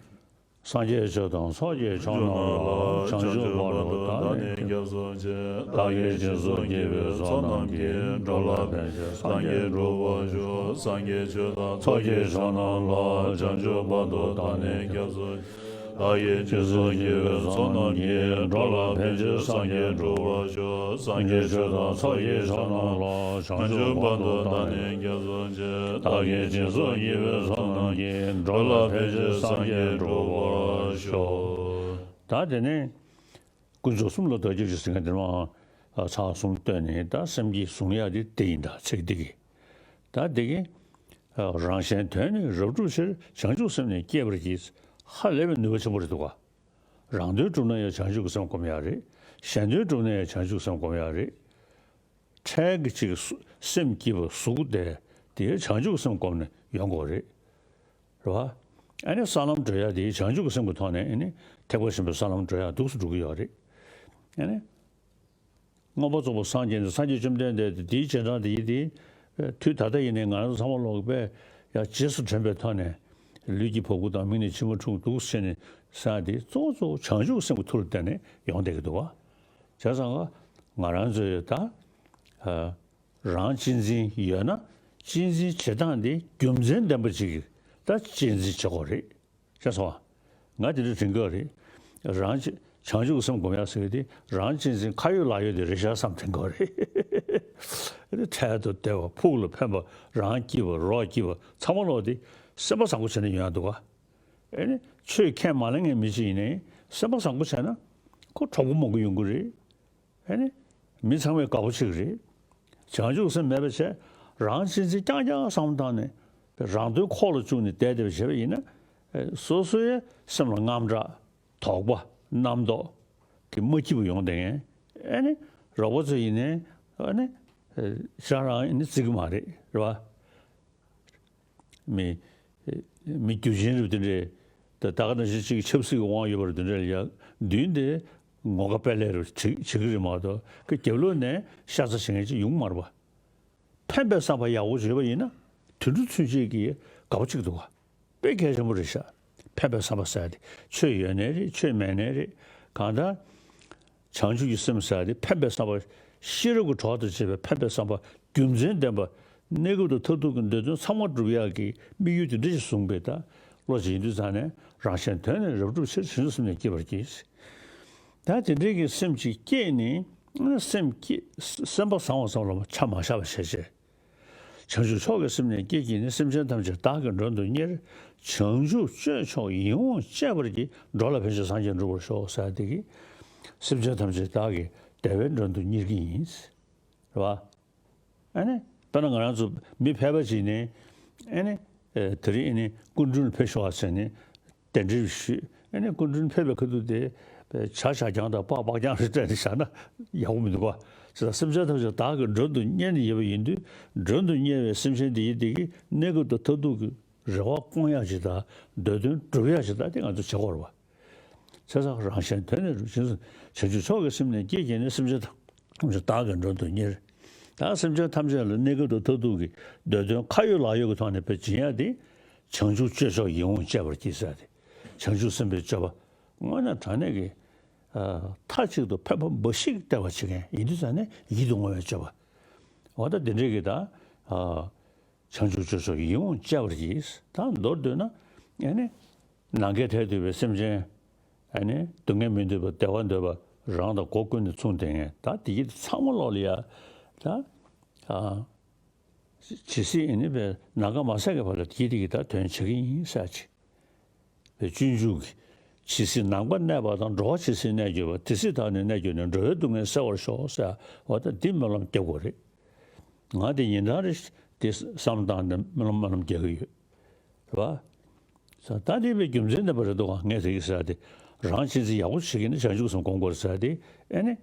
སངས་རྒྱས་ཆོས་དང་ཚོགས་ཀྱི་མཆོག་རྣམས་ལ། བྱང་ཆུབ་བར་དུ་བདག་ནི་སྐྱབས་སུ་མཆི། བདག་གིས་སྦྱིན་སོགས་བགྱིས་པའི་ཚོགས་རྣམས་ཀྱིས། འགྲོ་ལ་ཕན་ཕྱིར་སངས་རྒྱས་འགྲུབ་པར་ཤོག་སངས་རྒྱས་ཆོས་དང་ཚོགས་ཀྱི་མཆོག་རྣམས་ལ། བྱང་ཆུབ་བར་དུ་བདག་ནི་སྐྱབས་སུ་མཆི། བདག་གིས་སྦྱིན་སོགས་བགྱིས་པའི་ཚོགས་རྣམས་ཀྱིས། འགྲོ་ལ་ཕན་ཕྱིར་སངས་རྒྱས་འགྲུབ་པར་ཤོག། སངས་རྒྱས་ཆོས་དང་ཚོགས་ཀྱི་མཆོག་རྣམས་ལ། བྱང་ཆུབ་བར་དུ་བདག་ནི་སྐྱབས་སུ་མཆི། བདག་གིས་སྦྱིན་སོགས་བགྱིས་པའི་ཚོགས་རྣམས་ཀྱིས། འགྲོ་ལ་ཕན་ཕྱིར་སངས་རྒྱས་འགྲུབ་པར་ཤོག། ད་དེ་ནས་དཀོན་མཆོག་གསུམ་ལ་བདག་སྐྱབས་མཆི་ཟེར་མཁན་དེ་མ་ཚར་གསུམ་བཏོན་ནས། ད་སེམས་བསྐྱེད་བཟུང་ཡག་དེ་དེ་ཡིན། ད་ཚིག་འདི་གི། ད་འདི་གི། རང་གཞན་དོན་ནི་རབ་བསྒྲུབ་ཕྱིར། བྱང་ཆུབ་སེམས་ནི་བསྐྱེད་པར་བགྱི། ཧ་ལས་པའི་ནུས་པ་ཆེན་པོ་རེད་འདུག་ག། རང་དོན་སྒྲུབ་ན་ཡང་བྱང་ཆུབ་ཀྱི་སེམས་སྒོམ་ཡག་རེད། གཞན་དོན་སྒྲུབ་ན་ཡང་བྱང་ཆུབ་ཀྱི་སེམས་སྒོམ་ཡག་རེད། འཕྲལ་གྱི་ཅིག་སེམས་སྐྱིད་པ་གཟུགས་བདེ། དེ་བྱང་ཆུབ་ཀྱི་སེམས་སྒོམ་ནས་ཡོང་དགོས་རེད། རེད་བ། ཨ་ནི་ས་ལམ་བགྲོད་ཡག་དེ་བྱང་ཆུབ་ཀྱི་སེམས་ཀྱི་ཐོག་ནས། ཨ་ནི་ཐེག་པ་ཆེན་པོའི་ས་ལམ་བགྲོད་ཡག་འདུག་སེ་འགྲོ་གི་ཡོད་རེད། ཨ་ནི། མངོན་པར་རྫོགས་པར་སངས་རྒྱས་ནས། སངས་རྒྱས་བཅོམ་ལྡན་འདས་དེ་དེའི་རྗེས་འབྲང་དེ་ཡིན་ཏེ། དུས་ད་ལྟ་ཡིན་ནའི་ང་རང་ཚོ་ཚང་མ་ལོག་པས་ཡང་རྗེས་སུ་དྲན་པའི་ཐོག་ནས། ལུས་ཀྱི་བ་སྤུ་དང་མིག་ནས་མཆི་མ་འཁྲུག་འདུག་ཟེར་ནས་ཟེར་ཡག་དེ་གཙོ་བོ་གཙོ་བོ་བྱང་ཆུབ་སེམས་ཀྱི་མཐུ་ལ་བརྟེན་ནས་ཡོང་བསྡད་ཀྱི་འདུག་བ། བྱས་ཙང་ང་རང་ཚོས་ད་རང་གཅེས་འཛིན་ཡོད་ན། གཅེས་འཛིན་བྱེད་སྟངས་དེ་རྒྱུ་མཚན་ལྡན་པ་ཅིག་གིས་ད་གཅེས་འཛིན་བྱེད་དགོས་རེད། ཤེས་སོང་ང་། དེ་འདྲ་དྲན་གྱི་ཡོད་རེད། རང་གཅེས། བྱང་ཆུབ་སེམས་སྒོམ་ཡག་ཟེར་གྱི་དེ། རང་གཅེས་འཛིན་ཁ་ཡོད་ལག་ཡོད་དེ་རེད་ཤག་བསམ་དྲན་གྱི་ཡོད་རེད། འཕྲལ་དུ་བདེ་བ། ཕུགས་ལ་ཕན་པ། རང་སྐྱིད་པ། རོགས་སྐྱིད་པ། ཚང་མ་ལོག་དེ་སེམས་པ་བཟང་པོ་བྱས་ནས་ཡོང་ཡག་འདུག་ག། ཨ་ནི་ཆོས་ཁས་མ་ལེན་མཁན་མི་ཅིག་ཡིན་ནའི་སེམས་པ་བཟང་པོ་བྱས་ན་ཁོ་གྲོགས་པོ་མང་པོ་ཡོང་གི་རེད། ཨ་ནི་མི་ཚང་མས་དགའ་པོ་བྱེད་ཀྱི་རེད། བྱང་ཆུབ་སེམས་མེད་པ་བྱས། རང་གཅེས་འཛིན་རྐྱང་རྐྱང་བསམ་བཏང་ནས། རང་དོན་ཁོག་ལ་བཅུག་ནས་བསྡད་བསྡད་པ་བྱས་པ་ཡིན་ན། སོ་སོའི་སེམས་ལ་དངངས་སྐྲག། དོགས་པ། རྣམ་རྟོག་གི་མ་སྐྱིད་པོ་ཡོང་བསྡད་མཁན། ཨ་ནི་རོགས་པ་ཚོ་ཡིན་ནའི། ཨ་ནི་ཤ་རང་ཡིན་ནའི་བརྩི་གི་མ་རེད། རེད་བ། མི། མི་རྒྱུ་ཅན་རེད་པ། དེ་འདྲས། ད་ད་ག་ནང་བཞིན་གཅིག་གི་ཆབ་སྲིད་ཀྱི་དབང་ཡོད་པ་རེད། དེ་འདྲས་ལ་ཡ་མདུན་དེ་ངོ་དགའ་དཔེ་ལེགས་རུ་བྱེད་བྱེད་ཀྱི་རེད་མ་གཏོགས། ཁོ་རྒྱབ་ལོགས་ནས་ཤ་ཚ་བྱེད་མཁན་ཅིག་ཡོང་གི་མ་རེད་པ། ཕན་པའི་བསམ་པ་ཡག་པོ་ཅིག་ཡོད་པ་ཡིན་ན། དུད་འགྲོ་ཚུན་ཆད་ཀྱིས་དགའ་པོ་བྱེད་ཀྱི་འདུག་ག། དཔེ་གལ་ཆེན་པོ་རེད་ཤག། ཕན་པའི་བསམ་པ་ཟེར་ཡག་དེ། ཆོས་ཡོད་ནའི་རེད། ཆོས་མེད་ནའི་རེད། གང་ལྟར་བྱང་ཆུབ་ཀྱི་སེམས་ཟེར་ཡག་དེ། ཕན་པའི་བསམ་པ། ཤེས་རབ་ཀྱི་གྲོགས་དང་བཅས་པའི་ཕན་པའི་བསམ་པ། རྒྱུ་མཚན་ལྡན་པ། གནས་སྐབས་དང་མཐར་ཐུག་གི་འདོད་དོན་ཚང་མ་སྒྲུབ་ཡག་གི་དམིགས་ཡུལ་དེ་འདྲ་ཞིག་བཟུང་བའི་ད་བློ་ཅིག་ཡིན་དུས་ཙང་ནས། རང་གཞན་དོན་ནི་རབ་བསྒྲུབ་ཕྱིར། བྱང་ཆུབ་སེམས་ནི་བསྐྱེད་པར་བགྱི། ད་དེ་འདྲའི་གི་སེམས་ཅིག་བསྐྱེད་ནས། སེམས་བསྐྱེད། སེམས་པ་བཟང་བ་ཙམ་ལ་ཆ་མ་བཞག་པ་བྱས་བྱས། བྱང་ཆུབ་མཆོག་གི་སེམས་ནི་བསྐྱེད་བགྱིས་ནས། སེམས་ཅན་ཐམས་ཅད་བདག་གིས་མགྲོན་དུ་གཉེར། བྱང་ཆུབ་སྤྱོད་མཆོག་ཡིད་འོང་སྤྱད་པར་བགྱི། འགྲོ་ལ་ཕན་ཕྱིར་སངས་རྒྱས་འགྲུབ་པར་ཤོག་ཟེར་ཡག་དེ་གིས། སེམས་ཅན་ཐམས་ཅད་བདག་གིས་བདེ་བའི་མགྲོན་དུ་གཉེར་གྱི་ཡིན། རེད་བ། ཨ་ནི་དཔེར་ན་ང་རང་ཚོ་མི་ཕལ་པ་ཅིག་ནས། ཨ་ནི་དེ་རིང་ཨ་ནི་སྐུ་མགྲོན་ཕེབས་ཤོག་ཟེར་ནས་གདན་འདྲེན་ཞུས། ཨ་ནི་སྐུ་མགྲོན་ཕེབས་པའི་ཁ་ཐུག་དེ་ཇ་ཇ་རྐྱང་དང་སྤགས་སྤགས་རྐྱང་རེ་སྤྲད་ནས་བཞག་ན་ཡག་པོ་མི་འདུག་ག། བྱས་ཙང་སེམས་ཅན་ཐམས་ཅད་བདག་གིས་མགྲོན་དུ་གཉེར་ནས་ཡོད་པ་ཡིན་དུས། མགྲོན་དུ་གཉེར་བའི་སེམས་ཅན་དེ་ཡིས་དེ་གི་གནས་སྐབས་དང་མཐར་ཐུག་གི་རེ་བ་སྐོང་ཡག་ཅིག་དང་། འདོད་དོན་སྒྲུབ་ཡག་ཅིག་དང་། དེ་ང་ཚོས་བྱེད་དགོས་རེད་བ། བྱས་ཙང་རང་གཞན་དོན་ནི་རུ་བྱིན་སོང་། བྱང་ཆུབ་མཆོག་གི་སེམས་ནི་བསྐྱེད་བགྱིས་ནས། སེམས་ཅན་ཐམས་ཅད་བདག་གིས་མགྲོན་དུ་གཉེར། ད་སེམས་ཅན་ཐམས་ཅད་ལ་གནས་སྐབས་དང་མཐར་ཐུག་གི་འདོད་དོན་ཁ་ཡོད་ལག་ཡོད་ཀྱི་ཐོག་ནས་དཔེ་སྦྱིན་ཡག་དེ། བྱང་ཆུབ་སྤྱོད་མཆོག་ཡིད་འོང་སྤྱད་པར་བགྱི་ཟེར་ཏེ། བྱང་ཆུབ་སེམས་དཔའི་སྤྱོད་པ། དངོས་གནས་དྲང་གནས་ཀྱི། ཨ། མཐའ་གཅིག་ཏུ་ཕན་པ་འབའ་ཞིག་སྟེར་བར་བྱེད་མཁན་ཡིན་དུས་ཙང་ནས་ཡིད་དུ་འོང་བའི་སྤྱོད་པ། འོ་ད་དེ་འདྲའི་གི་ད། ཨ། བྱང་ཆུབ་སྤྱོད་མཆོག་ཡིད་འོང་སྤྱད་པར་བགྱི། ད་མདོར་བསྡུས་ན། ཨ་ནི་ནམ་མཁའི་མཐས་གཏུགས་པའི་སེམས་ཅན། ཨ་ནི་སྡུག་བསྔལ་མི་འདོད་པ། བདེ་བ་འདོད་པ། རང་དང་སྒོ་ཀུན་ནས་མཚུངས་ལྡན་མཁན། ད་དེ་གི་ཚང་མ་ལོག་ལ་ཡ། ད། ཨ། ཇི་སྲིད་ཨ་ནི་བའི་ནམ་མཁའ་མ་ཟད་ཀྱི་བར་ལ་དེ་གི་དེ་གི་ད་དོན་བྱེད་ཀྱི་ཡིན་ཟེར་ཅིག། བའི་སྤྱོད་འཇུག་གི། ཇི་སྲིད་ནམ་མཁའ་གནས་པ་དང་། འགྲོ་བ་ཇི་སྲིད་གནས་གྱུར་པ། དེ་སྲིད་བདག་ནི་གནས་གྱུར་ནས། འགྲོ་བའི་སྡུག་བསྔལ་སེལ་བར་ཤོག་ཟེར། འོ་ད་འདི་སྨོན་ལམ་རྒྱབ་དགོས་རེད། ང་དེ་ཉིན་གྲངས་རེ་དེ་བསམ་བཏང་ནས་སྨོན་ལམ་སྨོན་ལམ་རྒྱག་གི་ཡོད། རེད་བ། ས་ད་དེ་བའི་རྒྱུ་མཚན་ལྡན་པ་རེད་འདུག་ག། ངས་དེ་གི་ཟེར་ཏེ། རང་གཅེས་འཛིན་ཡག་པོ་བྱེད་ཀྱི་ནི་བྱང་ཆུབ་སེམས་སྒོམ་དགོས་ཟེར་ཏེ། ཨ་ནི།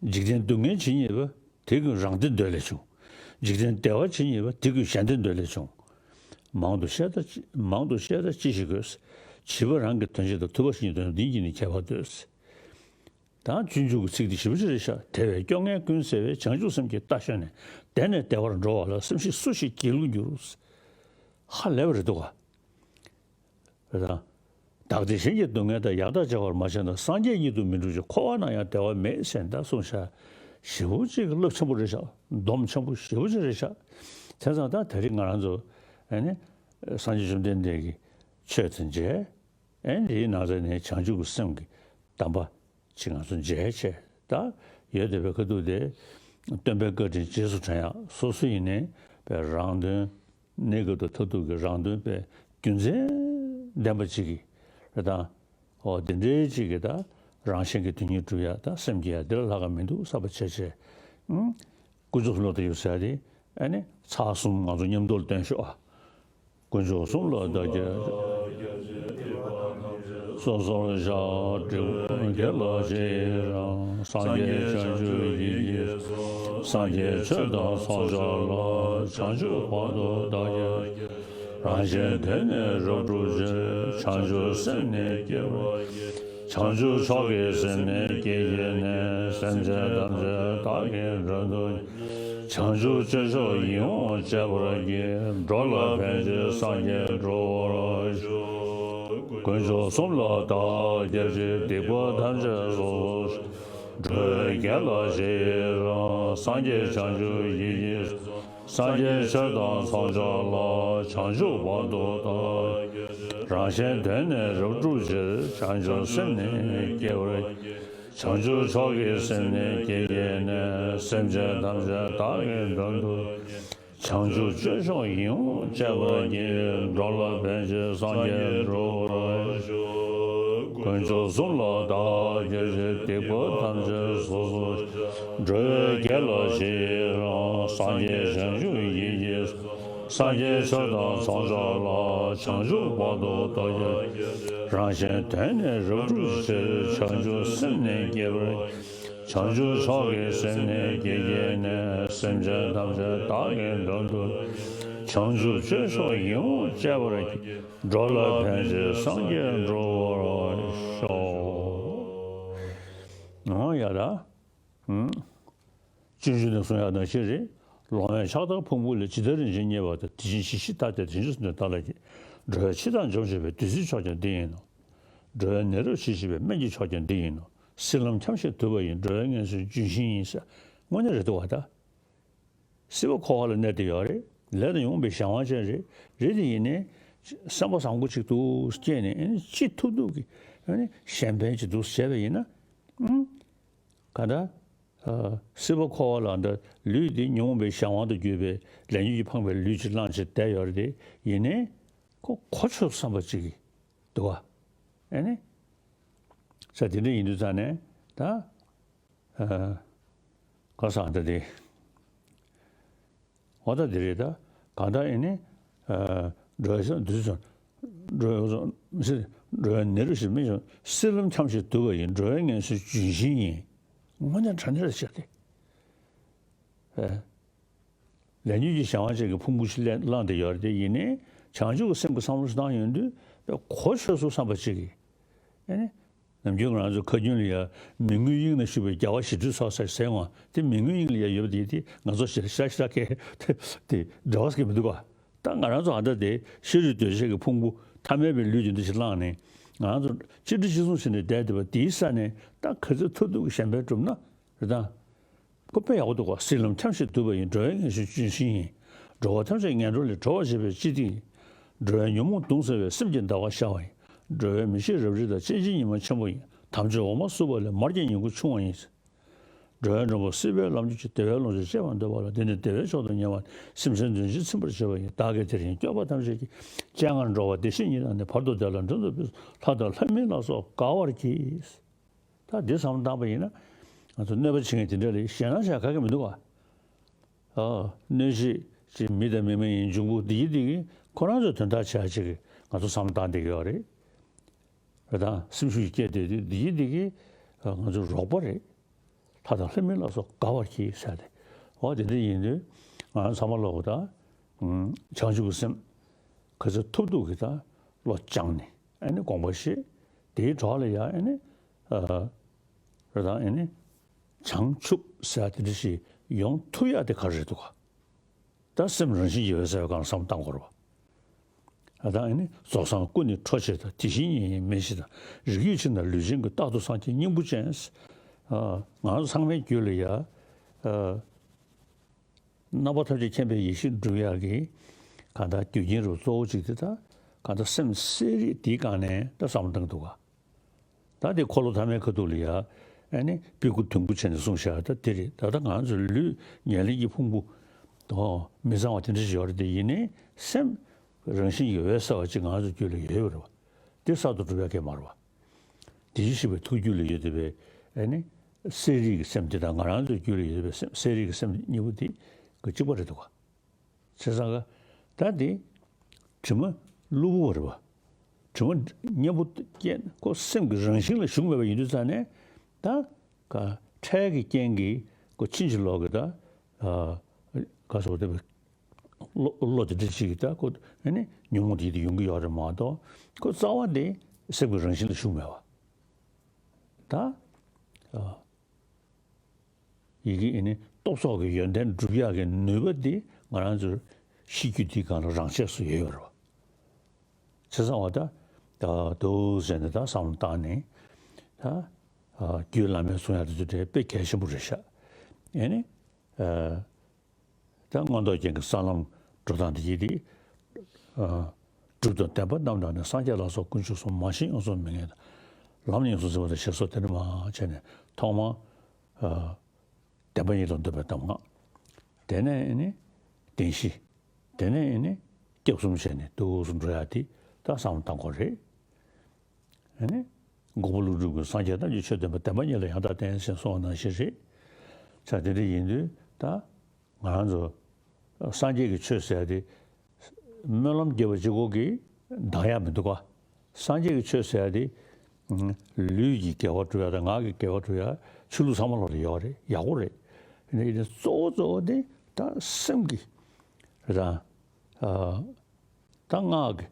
འཇིག་རྟེན་སྡུག་བསྔལ་ཇི་སྙེད་པ། དེ་ཀུན་རང་བདེ་འདོད་ལས་བྱུང་། འཇིག་རྟེན་བདེ་བ་ཇི་སྙེད་པ། དེ་ཀུན་གཞན་བདེ་འདོད་ལས་བྱུང་། མང་དུ་བཤད་ད་ཅི། མང་དུ་བཤད་ད་ཅི་ཞིག་དགོས། བྱིས་པ་རང་གི་དོན་བྱེད་དང་། ཐུབ་པ་གཞན་གྱི་དོན་བྱེད་འདི་གཉིས་ནི་ཁྱད་པར་འདོད། ད་སྤྱོད་འཇུག་གི་ཚིག་འདི་ཞེ་པོ་ཅིག་རེད་ཤག། དེ་བས་སྐྱོ་ངལ་ཀུན་སེལ་བའི། བྱང་ཆུབ་སེམས་ཀྱི་རྟ་ཞོན་ནས། བདེ་ནས་བདེ་བར་འགྲོ་བ་ལ། སེམས་ཤེས་སུ་ཞིག་སྒྱིད་ལུག་འགྱུར། ཧ་ལས་པ་རེད་འདུག་ག། རེད་དང་། བདག་བདེ་གཞན་གྱི་སྡུག་བསྔལ་དང་། ཡང་དག་བྱ་བར་མ་བྱས་ན། སངས་རྒྱས་ཉིད་དུ་མི་འགྲུབ་ཅིང་། འཁོར་བ་ན་ཡང་བདེ་བ་མེད། ཟེར་ད་གསུངས་ཤག། ཞེ་པོ་ཅིག་རླབས་ཆེན་པོ་རེད་ཤག། སྡོམ་ཆེན་པོ་ཞེ་པོ་ཅིག་རེད་ཤག། བྱས་ཙང་ད་དེ་རིང་ང་རང་ཚོ་ཨ་ནི་སངས་རྒྱས་བཅོམ་ལྡན་འདས་ཀྱི་ཆོས་དང་མཇལ། ཨེ་འདིའི་ནང་ཚན་ནས་བྱང་ཆུབ་ཀྱི་སེམས་ཀྱི་གདམས་པ་ཅིག་ང་ཚོ་མཇལ་བྱས་ད་ཡོད་བསྡད་པའི་ཁ་ཐུག་དེ། སྟོན་པའི་བཀའ་དྲིན་རྗེས་སུ་དྲན་ཡག་སོ་སོ་ཡིན་ནའི་པའི་རང་དོན། གནས་སྐབས་དང་མཐར་ཐུག་གི་རང་དོན་པའི་རྒྱུ་མཚན་ལྡན་པ་ཅིག་གིས་རེད་དང་། འོ་དེ་འདྲའི་ཅིག་གིས་ད་རང་གཞན་གྱི་དོན་གཉིས་སྒྲུབ་ཡ་ད་སེམས་བསྐྱེད་ཡ་འདི་ལ་ལྷག་ག་མི་འདུག་བསམ་པ་བྱས་བྱས། ཨུམ། དཀོན་མཆོག་གསུམ་ལ་བདག་སྒྲུབ་ཟེར་ཡ་དེ་ཨ་ནི་ཚར་གསུམ་ང་ཚོ་མཉམ་དུ་འདོན་ཤོག་ཨ། དཀོན་མཆོག་གསུམ་ལ་བདག་སྒྲུབ། སོ་སོར་བཤགས། འབྲས་བུ་དགེ་ལ་རྗེས་རང་། སངས་རྒྱས་བྱང་ཆུབ་ཡིད་ཀྱིས་སུ། སངས་རྒྱས་ཆོས་དང་ཚོགས་མཆོག་ལ། བྱང་ཆུབ་བར་དུ་བདག་སྒྲུབ་ཀྱི། རང་གཞན་དོན་ནི་རབ་བསྒྲུབ་ཕྱིར། བྱང་ཆུབ་སེམས་ནི་བསྐྱེད་པར་བགྱི། བྱང་ཆུབ་མཆོག་གི་སེམས་ནི་བསྐྱེད་བགྱིས་ནས། སེམས་ཅན་ཐམས་ཅད་བདག་གིས་མགྲོན་དུ། བྱང་ཆུབ་སྤྱོད་མཆོག་ཡིད་འོང་སྤྱད་པར་བགྱི། འགྲོ་ལ་ཕན་ཕྱིར་སངས་རྒྱས་འགྲུབ་པར་ཤོག། དཀོན་མཆོག་གསུམ་ལ་བདག་སྐྱབས་མཆི། སྡིག་པ་ཐམས་ཅད་སོ་སོར་བཤགས། འགྲོ་བའི་དགེ་ལ་རྗེས་རང་། སངས་རྒྱས་བྱང་ཆུབ་ཡིད་ཀྱིས་སུ། སངས་རྒྱས་ཆོས་དང་ཚོགས་མཆོག་ལ། བྱང་ཆུབ་བར་དུ་བདག་སྒྲུབ་ཀྱི། རང་གཞན་དོན་ནི་རབ་བསྒྲུབ་ཕྱིར། བྱང་ཆུབ་སེམས་ནི་བསྐྱེད་པར་བགྱི། བྱང་ཆུབ་མཆོག་གི་སེམས་ནི་བསྐྱེད་བགྱིས་ནས། སེམས་ཅན་ཐམས་ཅད་བདག་གིས་མགྲོན་དུ། བྱང་ཆུབ་སྤྱོད་མཆོག་ཡིད་འོང་སྤྱད་པར་བགྱི། འགྲོ་ལ་ཕན་ཕྱིར་སངས་རྒྱས་འགྲུབ་པར་ཤོག། དཀོན་མཆོག་གསུམ་ལ་བདག་སྐྱབས་མཆི། སྡིག་པ་ཐམས་ཅད་སོ་སོར་བཤགས། འགྲོ་བའི་དགེ་ལ་རྗེས་རང་། སངས་རྒྱས་བྱང་ཆུབ་ཡིད་ཀྱིས་སུ། སངས་རྒྱས་ཆོས་དང་ཚོགས་མཆོག་ལ། བྱང་ཆུབ་བར་དུ་བདག་སྐྱབས། རང་གཞན་དོན་ནི་རབ་བསྒྲུབ་ཕྱིར། བྱང་ཆུབ་སེམས་ནི་བསྐྱེད་པར། བྱང་ཆུབ་མཆོག་གི་སེམས་ནི་བསྐྱེད་བགྱིས་ནས། སེམས་ཅན་ཐམས་ཅད་བདག་གིས་མགྲོན་དུ། བྱང་ཆུབ་སྤྱོད་མཆོག་ཡིད་འོང་སྤྱད་པར་བགྱི། འགྲོ་ལ་ཕན་ཕྱིར་སངས་རྒྱས་འགྲུབ་པར་ཤོག། འོ་ཡ་ད། ཨུམ། སྤྱོད་འཇུག་ནས་གསུང་ཡག་ནང་བཞིན་རེད། ལོང་བས་ཕྱག་དར་ཕུང་པོ་ལས། ཇི་ལྟར་རིན་ཆེན་རྙེད་པ་དང་། དེ་བཞིན་ཇི་ཞིག་ལྟ་སྟེ། དེ་བཞིན་གསུངས་ཏེ་བདག་ལ་བགྱི། འགྲོ་བའི་འཆི་བདག་འཇོམས་བྱེད་པའི། བདུད་རྩིའི་མཆོག་ཀྱང་འདི་ཡིན་ནོ། འགྲོ་བའི་ནད་རབ་ཞི་བྱེད་པའི། སྨན་གྱི་མཆོག་ཀྱང་འདི་ཡིན་ནོ། སྲིད་ལམ་འཁྱམས་ཤིང་དུབ་པ་ཡི། འགྲོ་བའི་ངལ་གསོའི་ལྗོན་ཤིང་ཡིན་ཟེར། དངོས་གནས་རེད་འདུག་བ་ད། སྲིད་པ་འཁོར་བ་ལ་གནས་བསྡད་ཡོད་རེད། ལས་དང་ཉོན་མོངས་པའི་གཞན་དབང་ཅན་རེད། རེད་དེ་ཡིན་ནའི། བསམ་པ་བཟང་པོ་ཅིག་འདུག་སྐྱེས་ནས་ཨེ་ནི་ཅི་ཐུབ་ཐུབ་ཀྱིས་ཨེ་ནི་གཞན་ཕན་ཅིག་འདུག་བྱས་པ་ཡིན་ན། ཨང་། ག་འདྲ། ཨ། སྲིད་པ་འཁོར་བ་ལ་འདི་ལུས་འདི་ཉོན་མོངས་པའི་གཞན་དབང་དུ་གྱུར་པའི་ལས་ཉོན་གྱིས་འཕངས་པའི་ལུས་ཅིག་བླངས་བྱས་བསྡད་ཡོད་རེད་དེ་ཡིན་ནའི། ཁོ་གོ་ཆོད་བསམ་པ་ཅིག་གིས་འདུག་བ། ཨེ་ནི། ས་དེ་འདྲ་ཡིན་དུས་ཙང་ནས་ད། ཨ། ག་ས་འདྲ་དེ། འོ་ད་དེ་རེད་ད། གང་ལྟར་ཨེ་ནི། ཨ། འགྲོ་བའི་འདུས་སོ། འགྲོ་བའི་མི་སྲིད། འགྲོ་བའི་ནད་རབ་ཞི་མི་འཇོམས། སྲིད་ལམ་འཁྱམས་ཤིང་དུབ་པ་ཡི། འགྲོ་བའི་ངལ་གསོའི་ལྗོན་ཤིང་ཡིན། དངོས་གནས་དྲང་གནས་རེད་ཤག་དེ། ཨ། ལས་ཉོན་གྱི་གཞན་དབང་ཅན་གྱི་ཕུང་པོ་ཞིག་ལེན་བླངས་ཏེ་ཡོད་རེད་དེ་ཡིན་ནའི། བྱང་ཆུབ་ཀྱི་སེམས་ཀྱི་བསམ་བློ་ཞིག་བཏང་ཡོང་དུས་གོ་ཆོད་སོང་བསམ་པ་ཅིག་གིས། ཨེ་ནི། ནམ་རྒྱུན་ང་རང་ཚོ་ཁ་རྒྱུན་ལ་ཡ། མི་མངོན་དབྱིངས་ན་བཞུགས་པའི་རྒྱལ་བ་ཞི་ཁྲོའི་ཚོགས་ཟེར་ཟེར་འོང་དེ། མི་མངོན་དབྱིངས་ལ་ཡ་ཡོད་པ་དེ་དེ་ང་ཚོ་ཞེ་དྲག་ཞེ་དྲག་གལ་དེ་འདྲ་བ་ཟེར་གྱི་མི་འདུག་ག་ད་ང་རང་ཚོ་ཨ་འདྲ་དེ་ཤ་རུས་གདོས་བཅས་ཀྱི་ཕུང་པོ་ཐ་མལ་པའི་ལུས་ཀྱི་འདུ་ཤེས་བླངས་ནས་ང་རང་ཚོ་གཅིག་སྒྲིལ་གཅིག་མཚུངས་བྱས་ནས་བསྡད་བསྡད་པ་དེའི་ས་ནས་ད་ག་ཚོད་ཐུབ་ཐུབ་ཀྱི་གཞན་ཕན་བསྒྲུབ་ན་རེད་དང་། ཁོ་དཔེ་ཡག་པོ་འདུག་ག་སྲིད་ལམ་འཁྱམས་ཤིང་དུབ་པ་ཡི། འགྲོ་བའི་ངལ་གསོའི་ལྗོན་ཤིང་ཡིན། འགྲོ་བ་ཐམས་ཅད་ངན་འགྲོ་ལས། སྒྲོལ་བར་བྱེད་པའི་སྤྱི་ཏི་ཡིན། འགྲོ་བའི་ཉོན་མོངས་གདུང་སེལ་བའི། སེམས་ཀྱི་ཟླ་བ་ཤར་བ་ཡིན། འགྲོ་བའི་མི་ཤེས་རབ་རིབ་དག་སྤྱན་གཅིག་ཉི་མ་ཆེན་པོ་ཡིན། དམ་ཆོས་འོ་མ་བསྲུབས་པ་ལས། མར་གྱི་ཉིང་ཁུ་ཕྱུང་བ་ཡིན། འགྲོ་བའི་མགྲོན་པོ་སྲིད་པའི་ལམ་གྱི་ཆུ། བདེ་བའི་ལོངས་སྤྱོད་སྤྱད་པར་འདོད་པ་ལ། འདི་ནི་བདེ་བའི་མཆོག་ཏུ་ཉེ་བ་ནི། སེམས་ཅན་དོན་ཕྱིར་ཚིམ་པར་བྱེད་པ་ཡིན། བདག་གིས་དེ་བཞིན་སྐྱོབ་པ་ཐམས་ཅད་ཀྱི། སྤྱན་སྔར་འགྲོ་བ་བདེ་གཤེགས་ཉིད་དང་ནི། བར་དུ་བདེ་ལ་མགྲོན་དུ་ཕུལ། ལྷ་དང་ལྷ་མིན་ལ་སོགས་དགའ་བར་གྱིས། ད་འདི་བསམ་བློ་བཏང་པ་ཡིན་ན། ང་ཚོ་གནོད་པ་བྱེད་མཁན་དེ་འདྲ་ལ་ཞེད་སྣང་བྱེད་ག་གེ་མི་འདུག་ག་ཨ། གནོད་བྱེད་ཅིག་མི་དང་མི་མ་ཡིན་འབྱུང་པོ་འདི་ཡི་འདི་གིས་ཁོ་རང་ཚོའི་དོན་དག་བྱ་ཡ་ཅིག་གི་ང་ཚོ་བསམ་བློ་བཏང་བསྡད་ཀྱི་ཡོད་རེད། རེད་དང་། སེམས་ཤུགས་སྐྱེད་བསྡད་དུས་འདི་ཡི་འདི་གིས་ང་ཚོའི་རོགས་པ་རེད། ལྷ་དང་ལྷ་མིན་ལ་སོགས་དགའ་བར་གྱིས་ཟེར་ཏེ། འོ་དེ་འདྲ་ཡིན་དུས་ང་རང་ཚང་མ་ལོག་གི་ད། བྱང་ཆུབ་ཀྱི་སེམས་ག་ཚོད་ཐུབ་ཐུབ་ཀྱིས་ད་བློ་སྦྱངས་ནས་ཨ་ནི་དགོངས་པ་བཞེས། དེའི་གྲོགས་ལ་ཡ་ཨ་ནི། ཨ། རེད་དང་ཨ་ནི། བྱང་ཆུབ་ཟེར་ཡ་དེ་འདྲ་ཞིག་ཡོང་ཐུབ་ཡ་དེ་ག་རེ་རེད་འདུག་ག་ད་སེམས་རང་བཞིན་གྱིས་འོད་གསལ་བའི་སྒང་ལ་བསམ་བློ་བཏང་དགོས་རེད་པ། ཨ་ད་ཨ་ནི་རྫོགས་སངས་སྐུ་ནི་འཕྲོག་བྱེད་དང་། དེ་བཞིན་ཉིད་ཡིན་མིན་ཞེས་དང་། རིགས་རྒྱུད་ཕྱིར་ན་ལུས་ཅན་ཀུན། རྟག་ཏུ་སངས་རྒྱས་སྙིང་པོ་ཅན། ཨ། ང་ཚོ་ཚང་མའི་རྒྱུད་ལ་ཡ། ཨ། རྣམ་པ་ཐམས་ཅད་མཁྱེན་པའི་ཡེ་ཤེས་སྒྲུབ་ཡག་གི་གང་ལྟར་རྒྱུ་རྐྱེན་རུ་གཙོ་བོ་གཅིག་དེ་ད་ གང་ལྟར་སེམས་གསལ་རིག་དེའི་སྒང་ནས་ད་བསམ་བློ་བཏང་གི་འདུག་ག་ད་དེ་འཁོར་ལོ་ཐ་མའི་ཁ་ཐུག་ལ་ཡ། ཨ་ནི་དཔེ་དགུ་དོན་དགུ་བྱས་ནས་གསུངས་བཞག་ད་དེ་རེད། ད་ལྟ་ང་ཚོ་ལུས་ཉེར་ལེན་གྱི་ཕུང་པོ་དང་མི་གཙང་བ་དེ་འདྲ་ཞིག་ཡོད་རེད་དེ། ཡིན་ནའི་སེམས་རང་བཞིན་གྱིས་འོད་གསལ་བ་ཅིག་ང་ཚོ་རྒྱུད་ལ་ཡོད་པ་རེད་བ། དེ་གསར་དུ་གྲུབ་ཡ་གང་ཡང་མ་རེད་བ། དེ་བཞིན་གཤེགས་པའི་ཐུགས་རྒྱུད་ལ་ཡོད་བསྡད་པའི་ཨ་ནི་གསལ་རིག་གི་སེམས་དེ་དང་ང་རང་ཚོའི་རྒྱུད་ལ་ཡོད་བསྡད་པའི་སེམས་གསལ་རིག་གི་སེམས་གཉིས་པོ་དེ་གཅིག་པ་རེད་འདུག་ག་བྱས་ཙང་ཀ་ད་འདི་དྲི་མ་གློ་བུར་བ་རེད་བ། དྲི་མ་སྙན་པོ་སྐྱེས་ཁོ་སེམས་ཀྱི་རང་བཞིན་ལ་ཞུགས་མེད་པ་ཡིན་དུས་ཙང་ནས། ད་ཀ་འཕྲལ་གྱི་རྐྱེན་གྱིས་ཁོ་ཕྱིན་ཅི་ལོག་གི་ད་ཨ་ག་སོགས་དེ་བློ་བློ་དེ་འདྲ་ཞིག་གིས་ད་ཁོ་ཨ་ནི་ཉོན་མོངས་དེ་ཡིད་དུ་ཡོང་གི་ཡོད་རེད་མ་གཏོགས། ཁོ་རྩ་བ་དེ་སེམས་ཀྱི་རང་བཞིན་ལ་ཞུགས་མེད་བ། ད་ཨ། ཡི་གེ་ཨེ་ནི་སྟོབས་སོགས་ཀྱི་ཡོན་ཏན་སྒྲུབ་ཡག་གི་ནུས་པ་འདི་ང་རང་ཚོའི་ཤེས་རྒྱུད་འདིའི་སྒང་ལ་རང་ཆས་སུ་ཡོད་ཡོད་རེད་བ། བྱས་ཙང་བ་ད་ད་འདུག་ཟེར་ནས་ད་བསམ་བློ་བཏང་ནས་ད་རྒྱུད་བླ་མའི་གསུང་ཡག་དེ་ཚོ་དེ་དཔེ་གལ་ཆེན་པོ་རེད་ཤག་ཨེ་ནི་ད་མངོན་རྟོགས་རྒྱན་གྱི་ས་ལམ་འགྲོ་སྟངས་དེ་ཡིན་ཏེ། ཨ། སྒྲུབ་དང་བདེན་པ་རྣམས་དང་ནི། སངས་རྒྱས་ལ་སོགས་དཀོན་མཆོག་གསུམ། མ་ཤེས་ཡོངས་སུ་མི་ངེས་དང་། ལམ་ཡིན་གསུང་ཟིན་པ་དང་ཞེས་སོགས་དེ་འདྲ་མང་བྱས་ནས་ཐོག་མར། ཨ། བདེན་པ་གཉིས་ལ་འདོད་པའི་གདམས་ངག་དེ་ནས་ནི་བདེན་བཞི། དེ་ནས་ནི་སྐྱབས་གསུམ་བྱས་ནས་འདུག་སེ་འགྲོ་ཡག་དེ་ད་བསམ་བློ་བཏང་དགོས་རེད། ཨ་ནི། འགོག་པ་ཀླུ་སྒྲུབ་ཀྱིས་སངས་རྒྱས་ཐམས་ཅད་ཆོས་བསྟན་པ། བདེན་པ་གཉིས་ལ་ཡང་དག་བརྟེན་ཞེས་གསུངས་པ་ནང་བཞིན་རེད། ཆ་དེ་འདྲ་ཡིན་དུས་ད་ང་རང་ཚོ་སངས་རྒྱས་ཀྱི་ཆོས་ཟེར་ཡ་དེ་སྨོན་ལམ་རྒྱབ་པ་གཅིག་པོ་གིས་འདང་ཡག་མི་འདུག་ག་སངས་རྒྱས་ཀྱི་ཆོས་ཟེར་ཡ་དེ་ལུས་ཀྱི་དགེ་བ་སྒྲུབ་ཡ་དང་ངག་གི་དགེ་བ་སྒྲུབ་ཡ་ཆོས་ལུགས་ཚང་མ་ལོག་ལ་ཡོད་རེད། ཡག་པོ་རེད། ཡིན་ནའི་གཙོ་བོ་གཙོ་བོ་དེ་ད་སེམས་ཀྱི་རེད་དང་། ད་སྔགས་ཀྱི་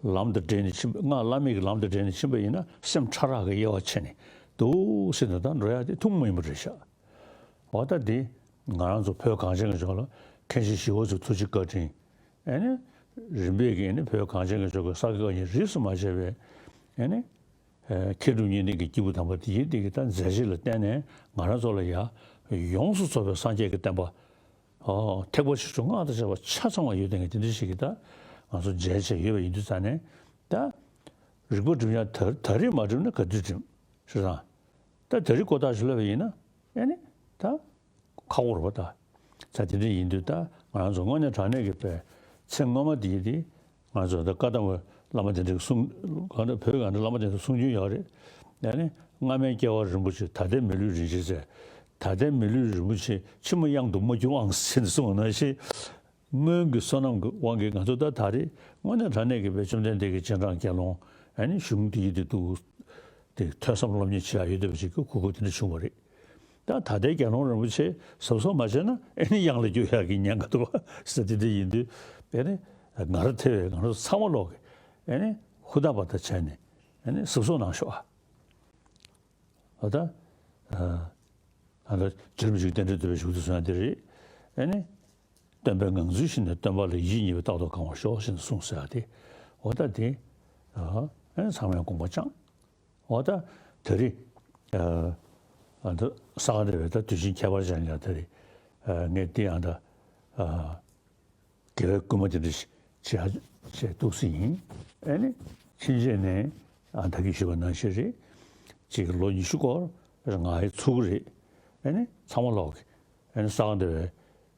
ལམ་དང་འབྲེལ་ནས་ཕྱིན་པ། སྔགས་བླ་མེད་ཀྱི་ལམ་དང་འབྲེལ་ནས་ཕྱིན་པ་ཡིན་ན་སེམས་ཕྲ་རགས་ཀྱི་དབྱེ་བ་ཕྱེ་ནས་འདུག་སེ་ནས་ད་འགྲོ་ཡག་དེ་ཐུན་མོང་མ་ཡིན་པ་རེད་ཤག་འོ་ད་འདི་ང་རང་ཚོ་བོད་གངས་ཅན་གྱི་ལྗོངས་ལ་མཁན་ཆེན་ཞི་བ་འཚོའི་ཐུགས་རྗེ་བཀའ་དྲིན། ཨ་ནི་རིམ་པས་ཀྱིས་ཨ་ནི་བོད་གངས་ཅན་གྱི་ལྗོངས་ཀྱི་ས་དགེ་བཀའ་རྙིང་རིས་སུ་མ་ཆད་པའི་ཨ་ནི་མཁས་གྲུབ་གཉིས་ལྡན་གྱི་སྐྱེས་བུ་དམ་པ་དེ་ཡིན་དེ་གི་ད་མཛད་རྗེས་ལ་བརྟེན་ནས་ང་རང་ཚོ་ལ་ཡ་ཡོངས་སུ་རྫོགས་པའི་སངས་རྒྱས་ཀྱི་བསྟན་པ། ཨོ། ཐེག་པ་ཆེ་ཆུང་སྔགས་དང་བཅས་པ་ཆ་ཚང་བ་ཡོད་དེ་ངས་དེ་འདྲ་ཞིག་གི་ད་ང་ཚོ་མཇལ་བྱས་ཡོད་པ་ཡིན་དུས་ཙང་ནས་ད་རིག་པ་སྒྲིམ་ཡ་ད་ད་རེས་མ་སྒྲིམ་ན་ག་དུས་སྒྲིམ་ཞུ་དང་། ད་ད་རེས་ཀོ་ཐག་ཞུ་ལབ་པ་ཡིན་ན་ཨེ་ནི་ད་ཁག་པོ་རེད་པ་ད། ད་དེ་འདྲ་ཡིན་དུས་ད་ང་རང་ཚོ་དངོས་གནས་དྲང་གནས་ཀྱི་པའི་ཚེ་སྔོན་མ་དེ་ཡིན་དེ། ང་ཚོ་ད་བཀའ་གདམས་པ་བླ་མ་དེ་འདྲའི་གསུང་གང་འདྲ་བོད་གང་འདྲ་བླ་མ་དེ་འདྲ་གསུང་རྒྱུན་ཡོད་རེད། ཡང་ནི་སྔ་མའི་སྐྱེ་བ་རིན་པོ་ཆེ། ད་ལྟའི་མི་ལུས་རིན་ཆེན་ཟེར། ད་ལྟའི་མི་ལུས་རིན་པོ་ཆེ་ཕྱི་མ་གཡང་དུ་མ་གྱུར་ཨང་ཟེར་ནས་གསུངས་པ་ནང་བཞིན། སྔོན་གྱི་བསོད་ནམས་ཀྱི་དབང་གིས་ང་ཚོ་ད་ད་རེས་དངོས་གནས་དྲང་གནས་ཀྱི་པའི་བཅོམ་ལྡན་འདས་ཀྱི་རྗེས་འབྲང་དགེ་སློང་ཨ་ནི་གཞུང་དེ་ཡིན་དེ་འདུག་དེ་ཐོས་བསམ་སློབ་གཉེར་བྱེད་ཡག་ཡོད་བསྡད་པ་ཞིག་གི་གོ་སྐབས་དེ་འདྲ་བྱུང་བ་རེད། ད་ད་ལྟའི་དགེ་སློང་རིན་པོ་ཆེ་གཟབ་གཟབ་མ་བྱས་ན་ཨེ་ནི་གཡང་ལ་རྒྱུག་ཡག་གི་ཉེན་ཁ་འདུག་བ་ཟེར། དེ་འདྲ་ཡིན་དུས་ཨེ་ནི་ང་རང་ཐེ་བའི་ང་རང་ཚང་མ་ལོག་གི་ཨེ་ནི་ཧུར་ཐག་པ་ད་བྱས་ནས་ཨེ་ནི་གཟབ་གཟབ་གནང་ཤོག་ཨ། འོ་ད་ཨ་ཨ་ད་རྗེ་རིན་པོ་ཆེའི་རྟེན་འབྲེལ་བསྟོད་པའི་གཞུག་ཏུ་གསུང་ཡག་དེ་རེད། ཨེ་ནི་སྟོན་པའི་ངང་ཚུལ་བཞིན་དུ་སྟོན་པ་ལ་ཡིད་གཉིས་པས་རྟག་ཏུ་གང་བར་ཤོག་ཞེས་གསུངས་ཟེར་ཡག་དེ། འོ་ད་དེ་ཨ་ཨེ་ནི་ཚང་མས་དགོངས་པ་བཅངས། འོ་ད་དེ་རིང་ཨ་ཨ་ད་ས་ག་ཟླ་བའི་ད་དུས་ཆེན་ཁྱད་པར་ཅན་ལ་དེ་རིང་ཨ་ངས་འདི་ཡང་ད་ཨ་དགེ་བའི་བསྐུལ་མ་དེ་འདྲ་ཞིག་བྱེད་བྱེད་འདུག་སེ་ཡིན། ཨ་ནི་ཕྱིན་ཆད་ནས་ཨ་ད་གིན་ཞུས་པ་ནང་བཞིན་རེད། གཅིག་ལོ་ཉི་ཤུ་སྐོར་ང་ཡི་ཚུགས་ཀྱི་རེད། ཨ་ནི་ཚང་མ་ལོག་གི་ཨ་ནི་ས་ག་ཟླ་བའི་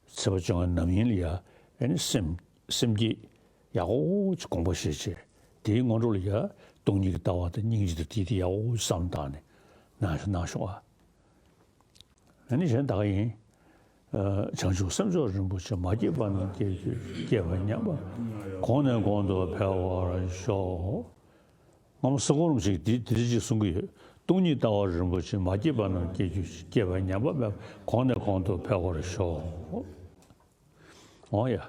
ཚེས་པ་བཅོ་ལྔ་ནམ་ཡིན་ལ་ཡ་ཨ་ནི་སེམས་སེམས་བསྐྱེད་ཡག་པོ་ཅིག་དགོངས་པ་བཞེས་བྱས། དེའི་སྔོན་འགྲོ་ལ་ཡ་སྟོང་ཉིད་ཀྱི་ལྟ་བ་དང་སྙིང་རྗེ་དང་དེ་དེ་ཡག་པོ་བསམ་བཏང་ནས་གནང་གནང་ཤོག་ཨ། ཨ་ནི་གཞན་ད་ག་ཡིན། ཨ་བྱང་ཆུབ་སེམས་མཆོག་རིན་པོ་ཆེ། མ་སྐྱེས་པ་རྣམས་སྐྱེ་གྱུར་ཅིག་སྐྱེས་པ་ཉམས་པ་གོང་ནས་གོང་དུ་འཕེལ་བར་ཤོག་སྔ་མོ་སེ་གོལ་རིན་པོ་ཆེས་འདི་འདི་འདྲ་ཅིག་གསུང་གི་ཡོད། སྟོང་ཉིད་ལྟ་བ་རིན་པོ་ཆེ། མ་སྐྱེས་པ་རྣམས་སྐྱེ་གྱུར་ཅིག་སྐྱེས་པ་ཉམས་པ་མེད་པ་གོང་ནས་གོང་དུ་འཕེལ་བར་ཤོག་འོ་ཡ།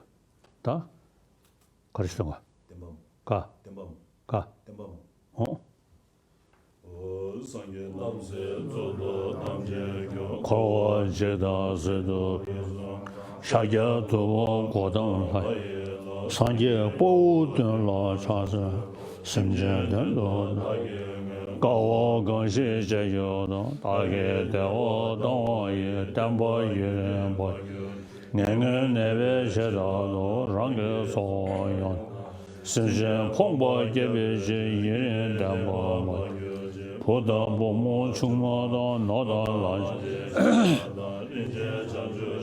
ད། ག་རེ་ཞུ་ང་། བདེན་པ། ག་བདེན་པ། ག་བདེན་པ། འོ། སངས་རྒྱས་རྣམ་སྲས་གཙུག་ཏོར་རྣམ་འབྱེད་སྐྱོང་། འཁོར་བ་འཇིག་དང་གཟུགས་སྡུག་ཤཱཀྱ་ཐུབ་པ་གཽ་ཏམ་ལྷ། སངས་རྒྱས་དཔའ་བོ་མདུན་ལ་ཕྱག་འཚལ། སེམས་ཅན་དོན་དུ་བདག་གིས་བསྔོས། དཀའ་བ་གང་ཞིག་སྤྱད་ཀྱང་དང་། བདག་གིས་བདེ་བ་བཏང་བ་ཡི། བསྟན་པ་ཡུན་རིང་བར་གྱུར། ངན་ངོན་ནད་པའི་བྱེ་བྲག་ཏུ། རང་གི་ཚོགས་ཡོངས་བསགས། སེམས་ཅན་ཕོངས་པ་སྐྱོབ་པའི་ཕྱིར། ཡུན་རིང་བསྟན་པར་མ་གྱུར་ཅིག་བུ་དང་བུ་མོ་ཆུང་མ་དང་ནོར་དང་ལག་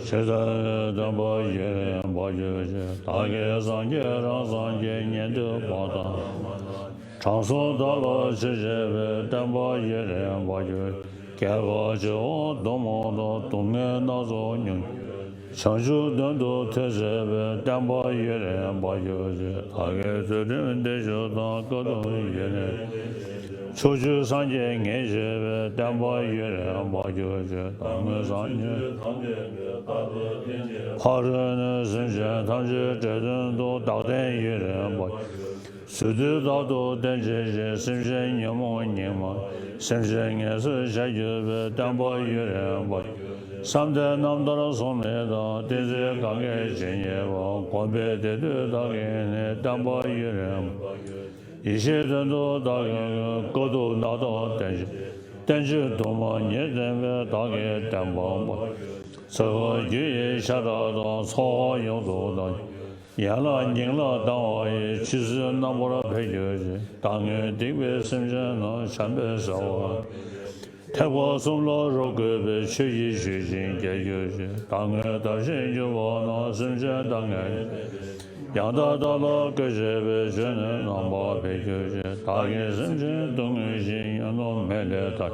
ཆེ་ཟད་བསྟན་པ་ཡུན་རིང་བར་གྱུར་ཅིག་བདག་གིས་སངས་རྒྱས་རང་སངས་རྒྱས་ཉན་ཐོས་མ་དང་། དྲང་སྲོང་དག་ལ་ཆོས་བཤད་པའི། བསྟན་པ་ཡུན་རིང་བར་གྱུར་ཅིག་རྒྱལ་བ་བྱེ་བ་དུ་མ་དང་། སྡུག་བསྔལ་སྣ་ཚོགས་མྱོང་། བྱང་ཆུབ་དོན་དུ་ཐོས་བྱེད་པའི། བསྟན་པ་ཡུན་རིང་བར་གྱུར་ཅིག་བདག་གིས་རྩོད་ལྡན་བདེ་སྤྱོད་དང་། དཀའ་ཐུབ་ཡུན་རིང་། ཕྱོགས་བཅུའི་སངས་རྒྱས་ངེས་བྱེད་པའི། བསྟན་པ་ཡུན་རིང་བར་གྱུར་ཅིག་བདག་སྔོན་སངས་རྒྱས། ཕ་རོལ་ནས་སེམས་ཅན་ཐམས་ཅད་བསྒྲལ་དོན་དུ། བདག་བསྟན་ཡུན་རིང་བར། ཟུར་དུ་བདག་ཏུ་བསྟན་བྱེད་ཅིང་། སེམས་ཅན་ཉོན་མོངས་སྙིགས་མ། སེམས་ཅན་ངལ་གསོ་བྱར་གྱུར་པའི། བསྟན་པ་ཡུན་རིང་བར། བསམ་གཏན་རྣམ་ཐར་སྲུང་མི་དང་། བསྟན་འཛིན་གང་གིས་ཇི་སྙེད་པ། བསྒོམས་པས་བདེ་འདོད་བདག་གིས་ནི། བསྟན་པ་ཡུན་རིང་བར། ཡེ་ཤེས་དོན་དུ་བདག་གིས་ཀུན། དཀའ་ཐུབ་རྣམ་དག་བསྟན་བྱེད། བསྟན་བཅོས་དུ་མ་ཉིད་བསྟན་པའི། བདག་གིས་བསྟན་པ་མ། ཚེ་དཔག་རྒྱུ་ཡི་ཤ་ཁྲག་དང་། ཚོགས་དབང་ཡོངས་སུ་བཏང་། ཡན་ལག་ཉིང་ལག་དང་བ་ཡིས། ཆུད་ཟོས་རྣམ་པར་འཕེལ་གྱུར་ཅིག་བདག་སྔོན་སྡིག་པའི་སེམས་ཅན་རྣམས། བྱམས་པས་བསལ་བ། ཐེག་པ་གསུམ་ལ་རབ་བཀོད་པའི། ཆོས་ཀྱི་གཞི་ཞིང་རྒྱས་གྱུར་ཅིག་བདག་སྔོན་དར་ཞིང་རྒྱས་པ་རྣམས། སེམས་ཅན་དག་ངེས་ཡང་དག་བདག་ལ་བཀོད་བྱེད་པའི། སྤྱོད་ནུས་རྣམ་པར་འཕེལ་གྱུར་ཅིག་བདག་གིས་སེམས་ཅན་སྡུག་བསྔལ་ཞི། ཉོན་མོངས་མེ་ལས་ཐར།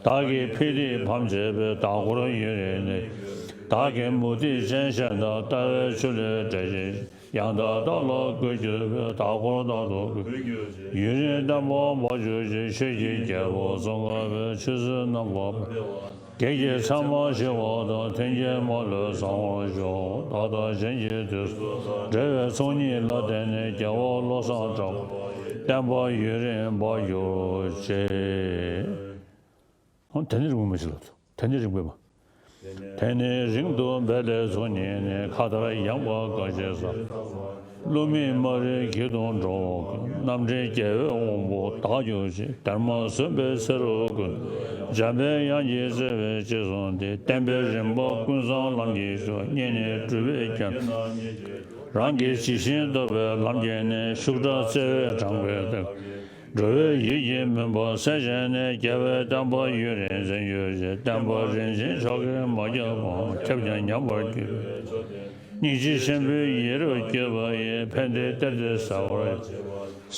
བདག་གིས་ཕུད་རིས་ཕམ་བྱེད་པའི། བདག་འཁོར་ཡུན་རིང་གནས། བདག་གི་མུ་སྟེགས་ཅན་གཞན་དག་ལྟ་བའི་ཆུ་ལས་བསྒྲལ་ཞིང་། ཡང་དག་བདག་ལ་བཀོད་གྱུར་པའི། བདག་འཁོར་བདག་ཏུ་བཀོད། ཡུན་རིང་བསྟན་པ་འབར་གྱུར་ཅིག་ཆོས་ཀྱི་རྒྱལ་པོ་ཙོང་ཁ་པའི། ཆུད་ཟོས་རྣམ་པར། བགེགས་ཀྱི་མཚན་མ་ཞི་བ་དང་། མཐུན་རྐྱེན་མ་ལུས་བཟང་བར་ཤོག་བདག་དང་གཞན་གྱི་དུས་སུ། འབྲེལ་བའི་ཚོགས་གཉིས་ལ་བརྟེན་ནས། རྒྱལ་བ་བློ་བཟང་གྲགས་པ། བསྟན་པ་ཡུན་རིང་འབར་གྱུར་ཅིག་ཨང་། དེ་ནས་རིང་པོ་མ་ཞིག་ལ། དེ་ནས་རིང་པོ་མ། དེ་ནས་རིང་དུ་འབད་ལས་ཚོགས་གཉིས་ནི། མཁའ་ལྟར་ཡངས་པ་དཀར་ཆའི་ས། ཀླུ་མིག་དམར་རིལ་གྱི་དུང་འགྲོ་བ་ཀུན། རྣམ་འདྲེན་རྒྱལ་བའི་དབང་པོ་བདག་གྱུར་ཅིག་སྡེར་མ་ཟུམ་པའི་ཚེ་རོལ་ཀུན། འཇམ་པའི་དབྱངས་ཀྱིས་བརྩེ་བས་གཅེས་བཟུང་སྟེ། བསྟན་པའི་རིམ་པ་ཀུན་བཟང་ལམ་གྱིས་ཞུགས། སྙིང་ནས་སྒྲུབ་པའི་རྒྱལ། རང་གིས་ཇི་བཞིན་བཏབ་པའི་ལམ་གྱིས་ནི། ཤུགས་དྲག་བརྩེ་བས་དྲངས་པའི་ཐུགས། འགྲོ་བའི་ཡིད་ཀྱི་མུན་པ་སེལ་བྱས་ནས། རྒྱལ་བའི་བསྟན་པ་ཡུན་རིང་འཛིན་གྱུར་ཅིག་བསྟན་པ་རིན་ཆེན་མཆོག་གིས་མ་ཁྱབ་པ། ཁྱབ་ཀྱང་ཉམས་པར་གྱུར་པའི། སྙིང་རྗེ་ཆེན་པོའི་ཡིད་རབ་བསྐྱོད་པ་ཡིས། ཕན་བདེའི་གཏེར་དེ་གསལ་བར།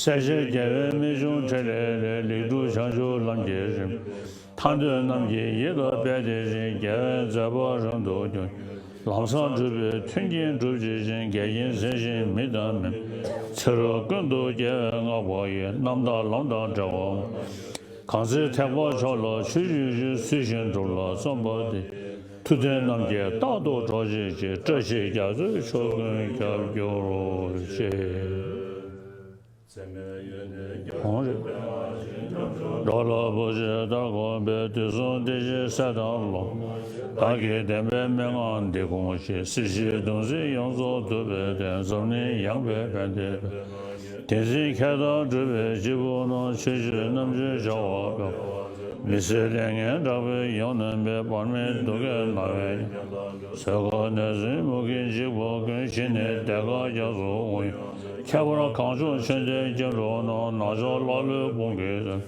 སྲས་ཆེན་རྒྱལ་བའི་རྨད་བྱུང་ཕྲིན་ལས་ལས། ལེགས་གྲུབ་བྱང་ཆུབ་ལམ་གྱི་རིམ། ཐར་འདོད་རྣམས་ཀྱི་ཡིད་ལ་སྤེལ་ཏེ་བཞིན། རྒྱལ་བའི་མཛད་པ་རིང་དུ་གྱུར། ལམ་བཟང་སྒྲུབ་པའི་མཐུན་རྐྱེན་སྒྲུབ་བྱེད་ཅིང་། འགལ་རྐྱེན་སེལ་ཞིང་མི་དང་མི། ཚེ་རབས་ཀུན་ཏུ་རྒྱལ་བའི་བསྔགས་པ་ཡི། རྣམ་དག་ལམ་དང་བྲལ་བ། གང་ཚེ་ཐེག་པ་མཆོག་ལ་ཆོས་ཀྱི་གཞི། ཚུལ་བཞིན་སྒྲུབ་ལ་བརྩོན་པ་འདི། ཐུབ་བསྟན་རྣམས་ཀྱི་རྟག་ཏུ་གྲོགས་བྱེད་ཅིང་། བཀྲ་ཤིས་རྒྱ་མཚོའི་ཕྱོགས་ཀུན་ཁྱབ་གྱུར་ཅིག་འོང་རེད། འགྲོ་ལ་བུ་གཅིག་ལྟར་དགོངས་པས། དུས་གསུམ་བདེ་གཤེགས་སྲས་དང་སློབ། བདག་གིས་བསྟན་པའི་མན་ངག་འདི་སྒོམ་ཞིང་། སྲིད་ཞིའི་གདུང་སེམས་ཡོངས་རྫོགས་ཐུབ་པའི་བརྟན། འཛམ་གླིང་ཡངས་པའི་ཕན་བདེ་འཕེལ། དེ་འཛིན་མཁས་དང་གྲུབ་པའི་སྐྱེས་བུ་རྣམས། ཆོས་སྤྱོད་རྣམ་དཔྱོད་བྱ་བ་སྤེལ། མི་ཟད་ལས་ངན་དྲག་པོས་ཡོང་ནུབ་པའི། བར་མའི་སྡུག་བསྔལ་ན་བས་ཉམས། ཟོས་དགུ་ནད་གསུམ་མུ་གེས་འཇིགས་པ་ཀུན། ཕྱི་ནས་བདེ་དཀར་རྒྱ་མཚོ་དབུགས་དབྱུང་། ཁྱད་པར་གངས་ལྗོངས་ཆོས་ལྡན་སྐྱེ་འགྲོ་རྣམས། ནག་ཕྱོགས་ཀླ་ཀློའི་དཔུང་གིས་ཟིན།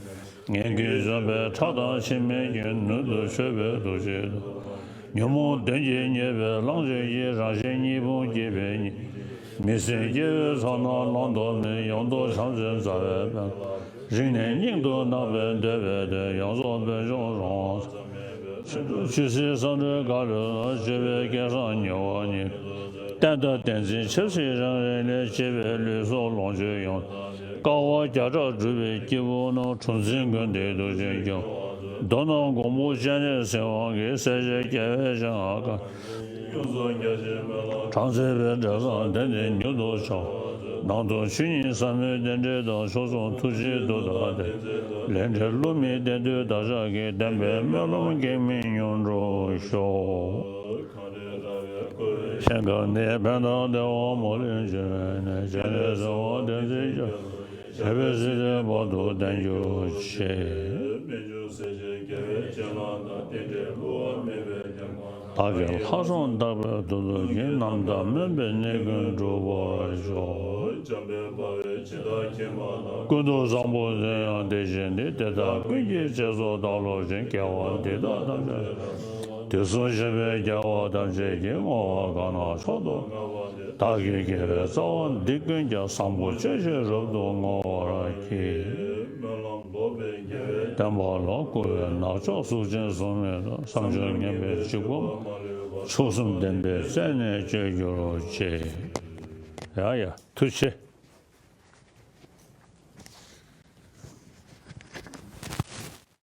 ངན་ཀུན་འཇོམས་པའི་ཁྲག་དང་ཕྱི་མའི་རྐྱེན། ནུབ་ཏུ་ཆོད་པའི་ཐུགས་རྗེ་དང་། ཉོན་མོངས་གདོན་གྱིས་མྱོས་པའི་གླང་ཆེན་གྱི། རང་གཞན་གཉིས་ཕུང་སྐྱེད་པའི་ཉེན། མི་སྲིན་སྐྱེ་བོའི་ཚོགས་རྣམས་བླང་དོར་མེད། ཡོངས་རྫོགས་བྱམས་བརྩེ་ཟབ་པའི་དཔལ། རིང་ནས་སྙིང་དུ་བརྣག་པའི་འདོད་པའི་དོན། ཡོངས་རྫོགས་བོད་ལྗོངས་རང་དབང་། ཆོས་སྲིད་ཟུང་འབྲེལ་ག་ལུ་ལ། སྤྱོད་པའི་སྐལ་བཟང་མྱུར་བ་ཉིད། བསྟན་དང་བསྟན་འཛིན་ཆབ་སྲིད་རང་རེ་ལས། གཅེས་པའི་ལུས་སྲོག་ལོངས་སྤྱོད་ཡོངས། དཀའ་བ་བརྒྱ་ཕྲག་བསྒྲུབས་པའི་སྐྱེས་བུ་རྣམས། གྲུ་འཛིན་ཀུན་འདས་ཐུགས་རྗེས་སྐྱོང་། མདོ་རྣམས་མགོན་པོ་སྤྱན་རས་གཟིགས་དབང་གིས། སྲས་ཆེན་རྒྱལ་བའི་སྤྱན་སྔར་བཀའ། གྲངས་ཚད་མེད་པའི་འབྲས་བཟང་དེང་འདིར་མྱུར་དུ་བྱུང་། ནང་དུ་ཆོས་ཉིད་ཟབ་མོའི་རྟེན་འབྲེལ་དང་། མཆོག་གསུམ་ཐུགས་རྗེའི་མདོ་དང་ལྡན། ལས་འབྲས་བསླུ་མེད་བདེན་མཐུས་བདག་ཅག་གི། བདེན་པའི་སྨོན་ལམ་གེགས་མེད་མྱུར་འགྲུབ་ཤོག་ཞིང་ཁམས་ནི་ཕན་དང་བདེ་བ་མ་ལུས་འབྱུང་བའི་གནས། སྤྱན་རས་གཟིགས་དབང་བསྟན་འཛིན་རྒྱ། བྱས་པའི་སྲིད་མཐའི་བར་དུ་བརྟན་གྱུར་ཅིག། མི་འབྱུང་སྲིད་ཞིའི་རྒྱལ་བའི་སྤྱན་ལ་ད། དེ་འདྲའི་བསླུ་བ་མེད་པའི་ཉམས་ལ། བདག་གིས་ལྷག་བསམ་དག་པའི་མདུན་དུ་བགྱི། རྣམ་དག་སྨོན་པས་གནས་ཀུན་འགྲུབ་པར་ཤོག། འཇམ་དཔལ་དཔའ་བོས་ཇི་ལྟར་མཁྱེན་པ་དང་། ཀུན་ཏུ་བཟང་པོ་དེ་ཡང་དེ་བཞིན་ཏེ། དེ་དག་ཀུན་གྱི་རྗེས་སུ་བདག་སློབ་ཅིང་། དགེ་བ་འདི་དག་ཐམས་ཅད་དུས་གསུམ་གཤེགས་པའི་རྒྱལ་བ་ཐམས་ཅད་ཀྱིས། བསྔོ་བ་གང་གནང་མཆོག་ཏུ་བདག་གིས་དགེ་བའི་རྩ་བ་འདི་ཀུན་ཀྱང་། བཟང་པོ་སྤྱོད་ཕྱིར་རབ་ཏུ་བསྔོ་བར་བགྱི། སྨོན་ལམ་འདོགས་པའི་དགེ་བའི་བསྟན་པ་ལ། བསྐུལ་བའི་ནག་ཕྱོགས་གཟུགས་ཅན་གཟུགས་མེད་དང་། བསམ་སྦྱོར་ངན་པའི་འཇིགས་པ་མ་ལུས་པ། མཆོག་གསུམ་བདེན་པའི་རྩལ་ནི་སྤྱོད་གྱུར་ཅིག། ཡ་ཡ། ཐུགས་རྗེ་ཆེ།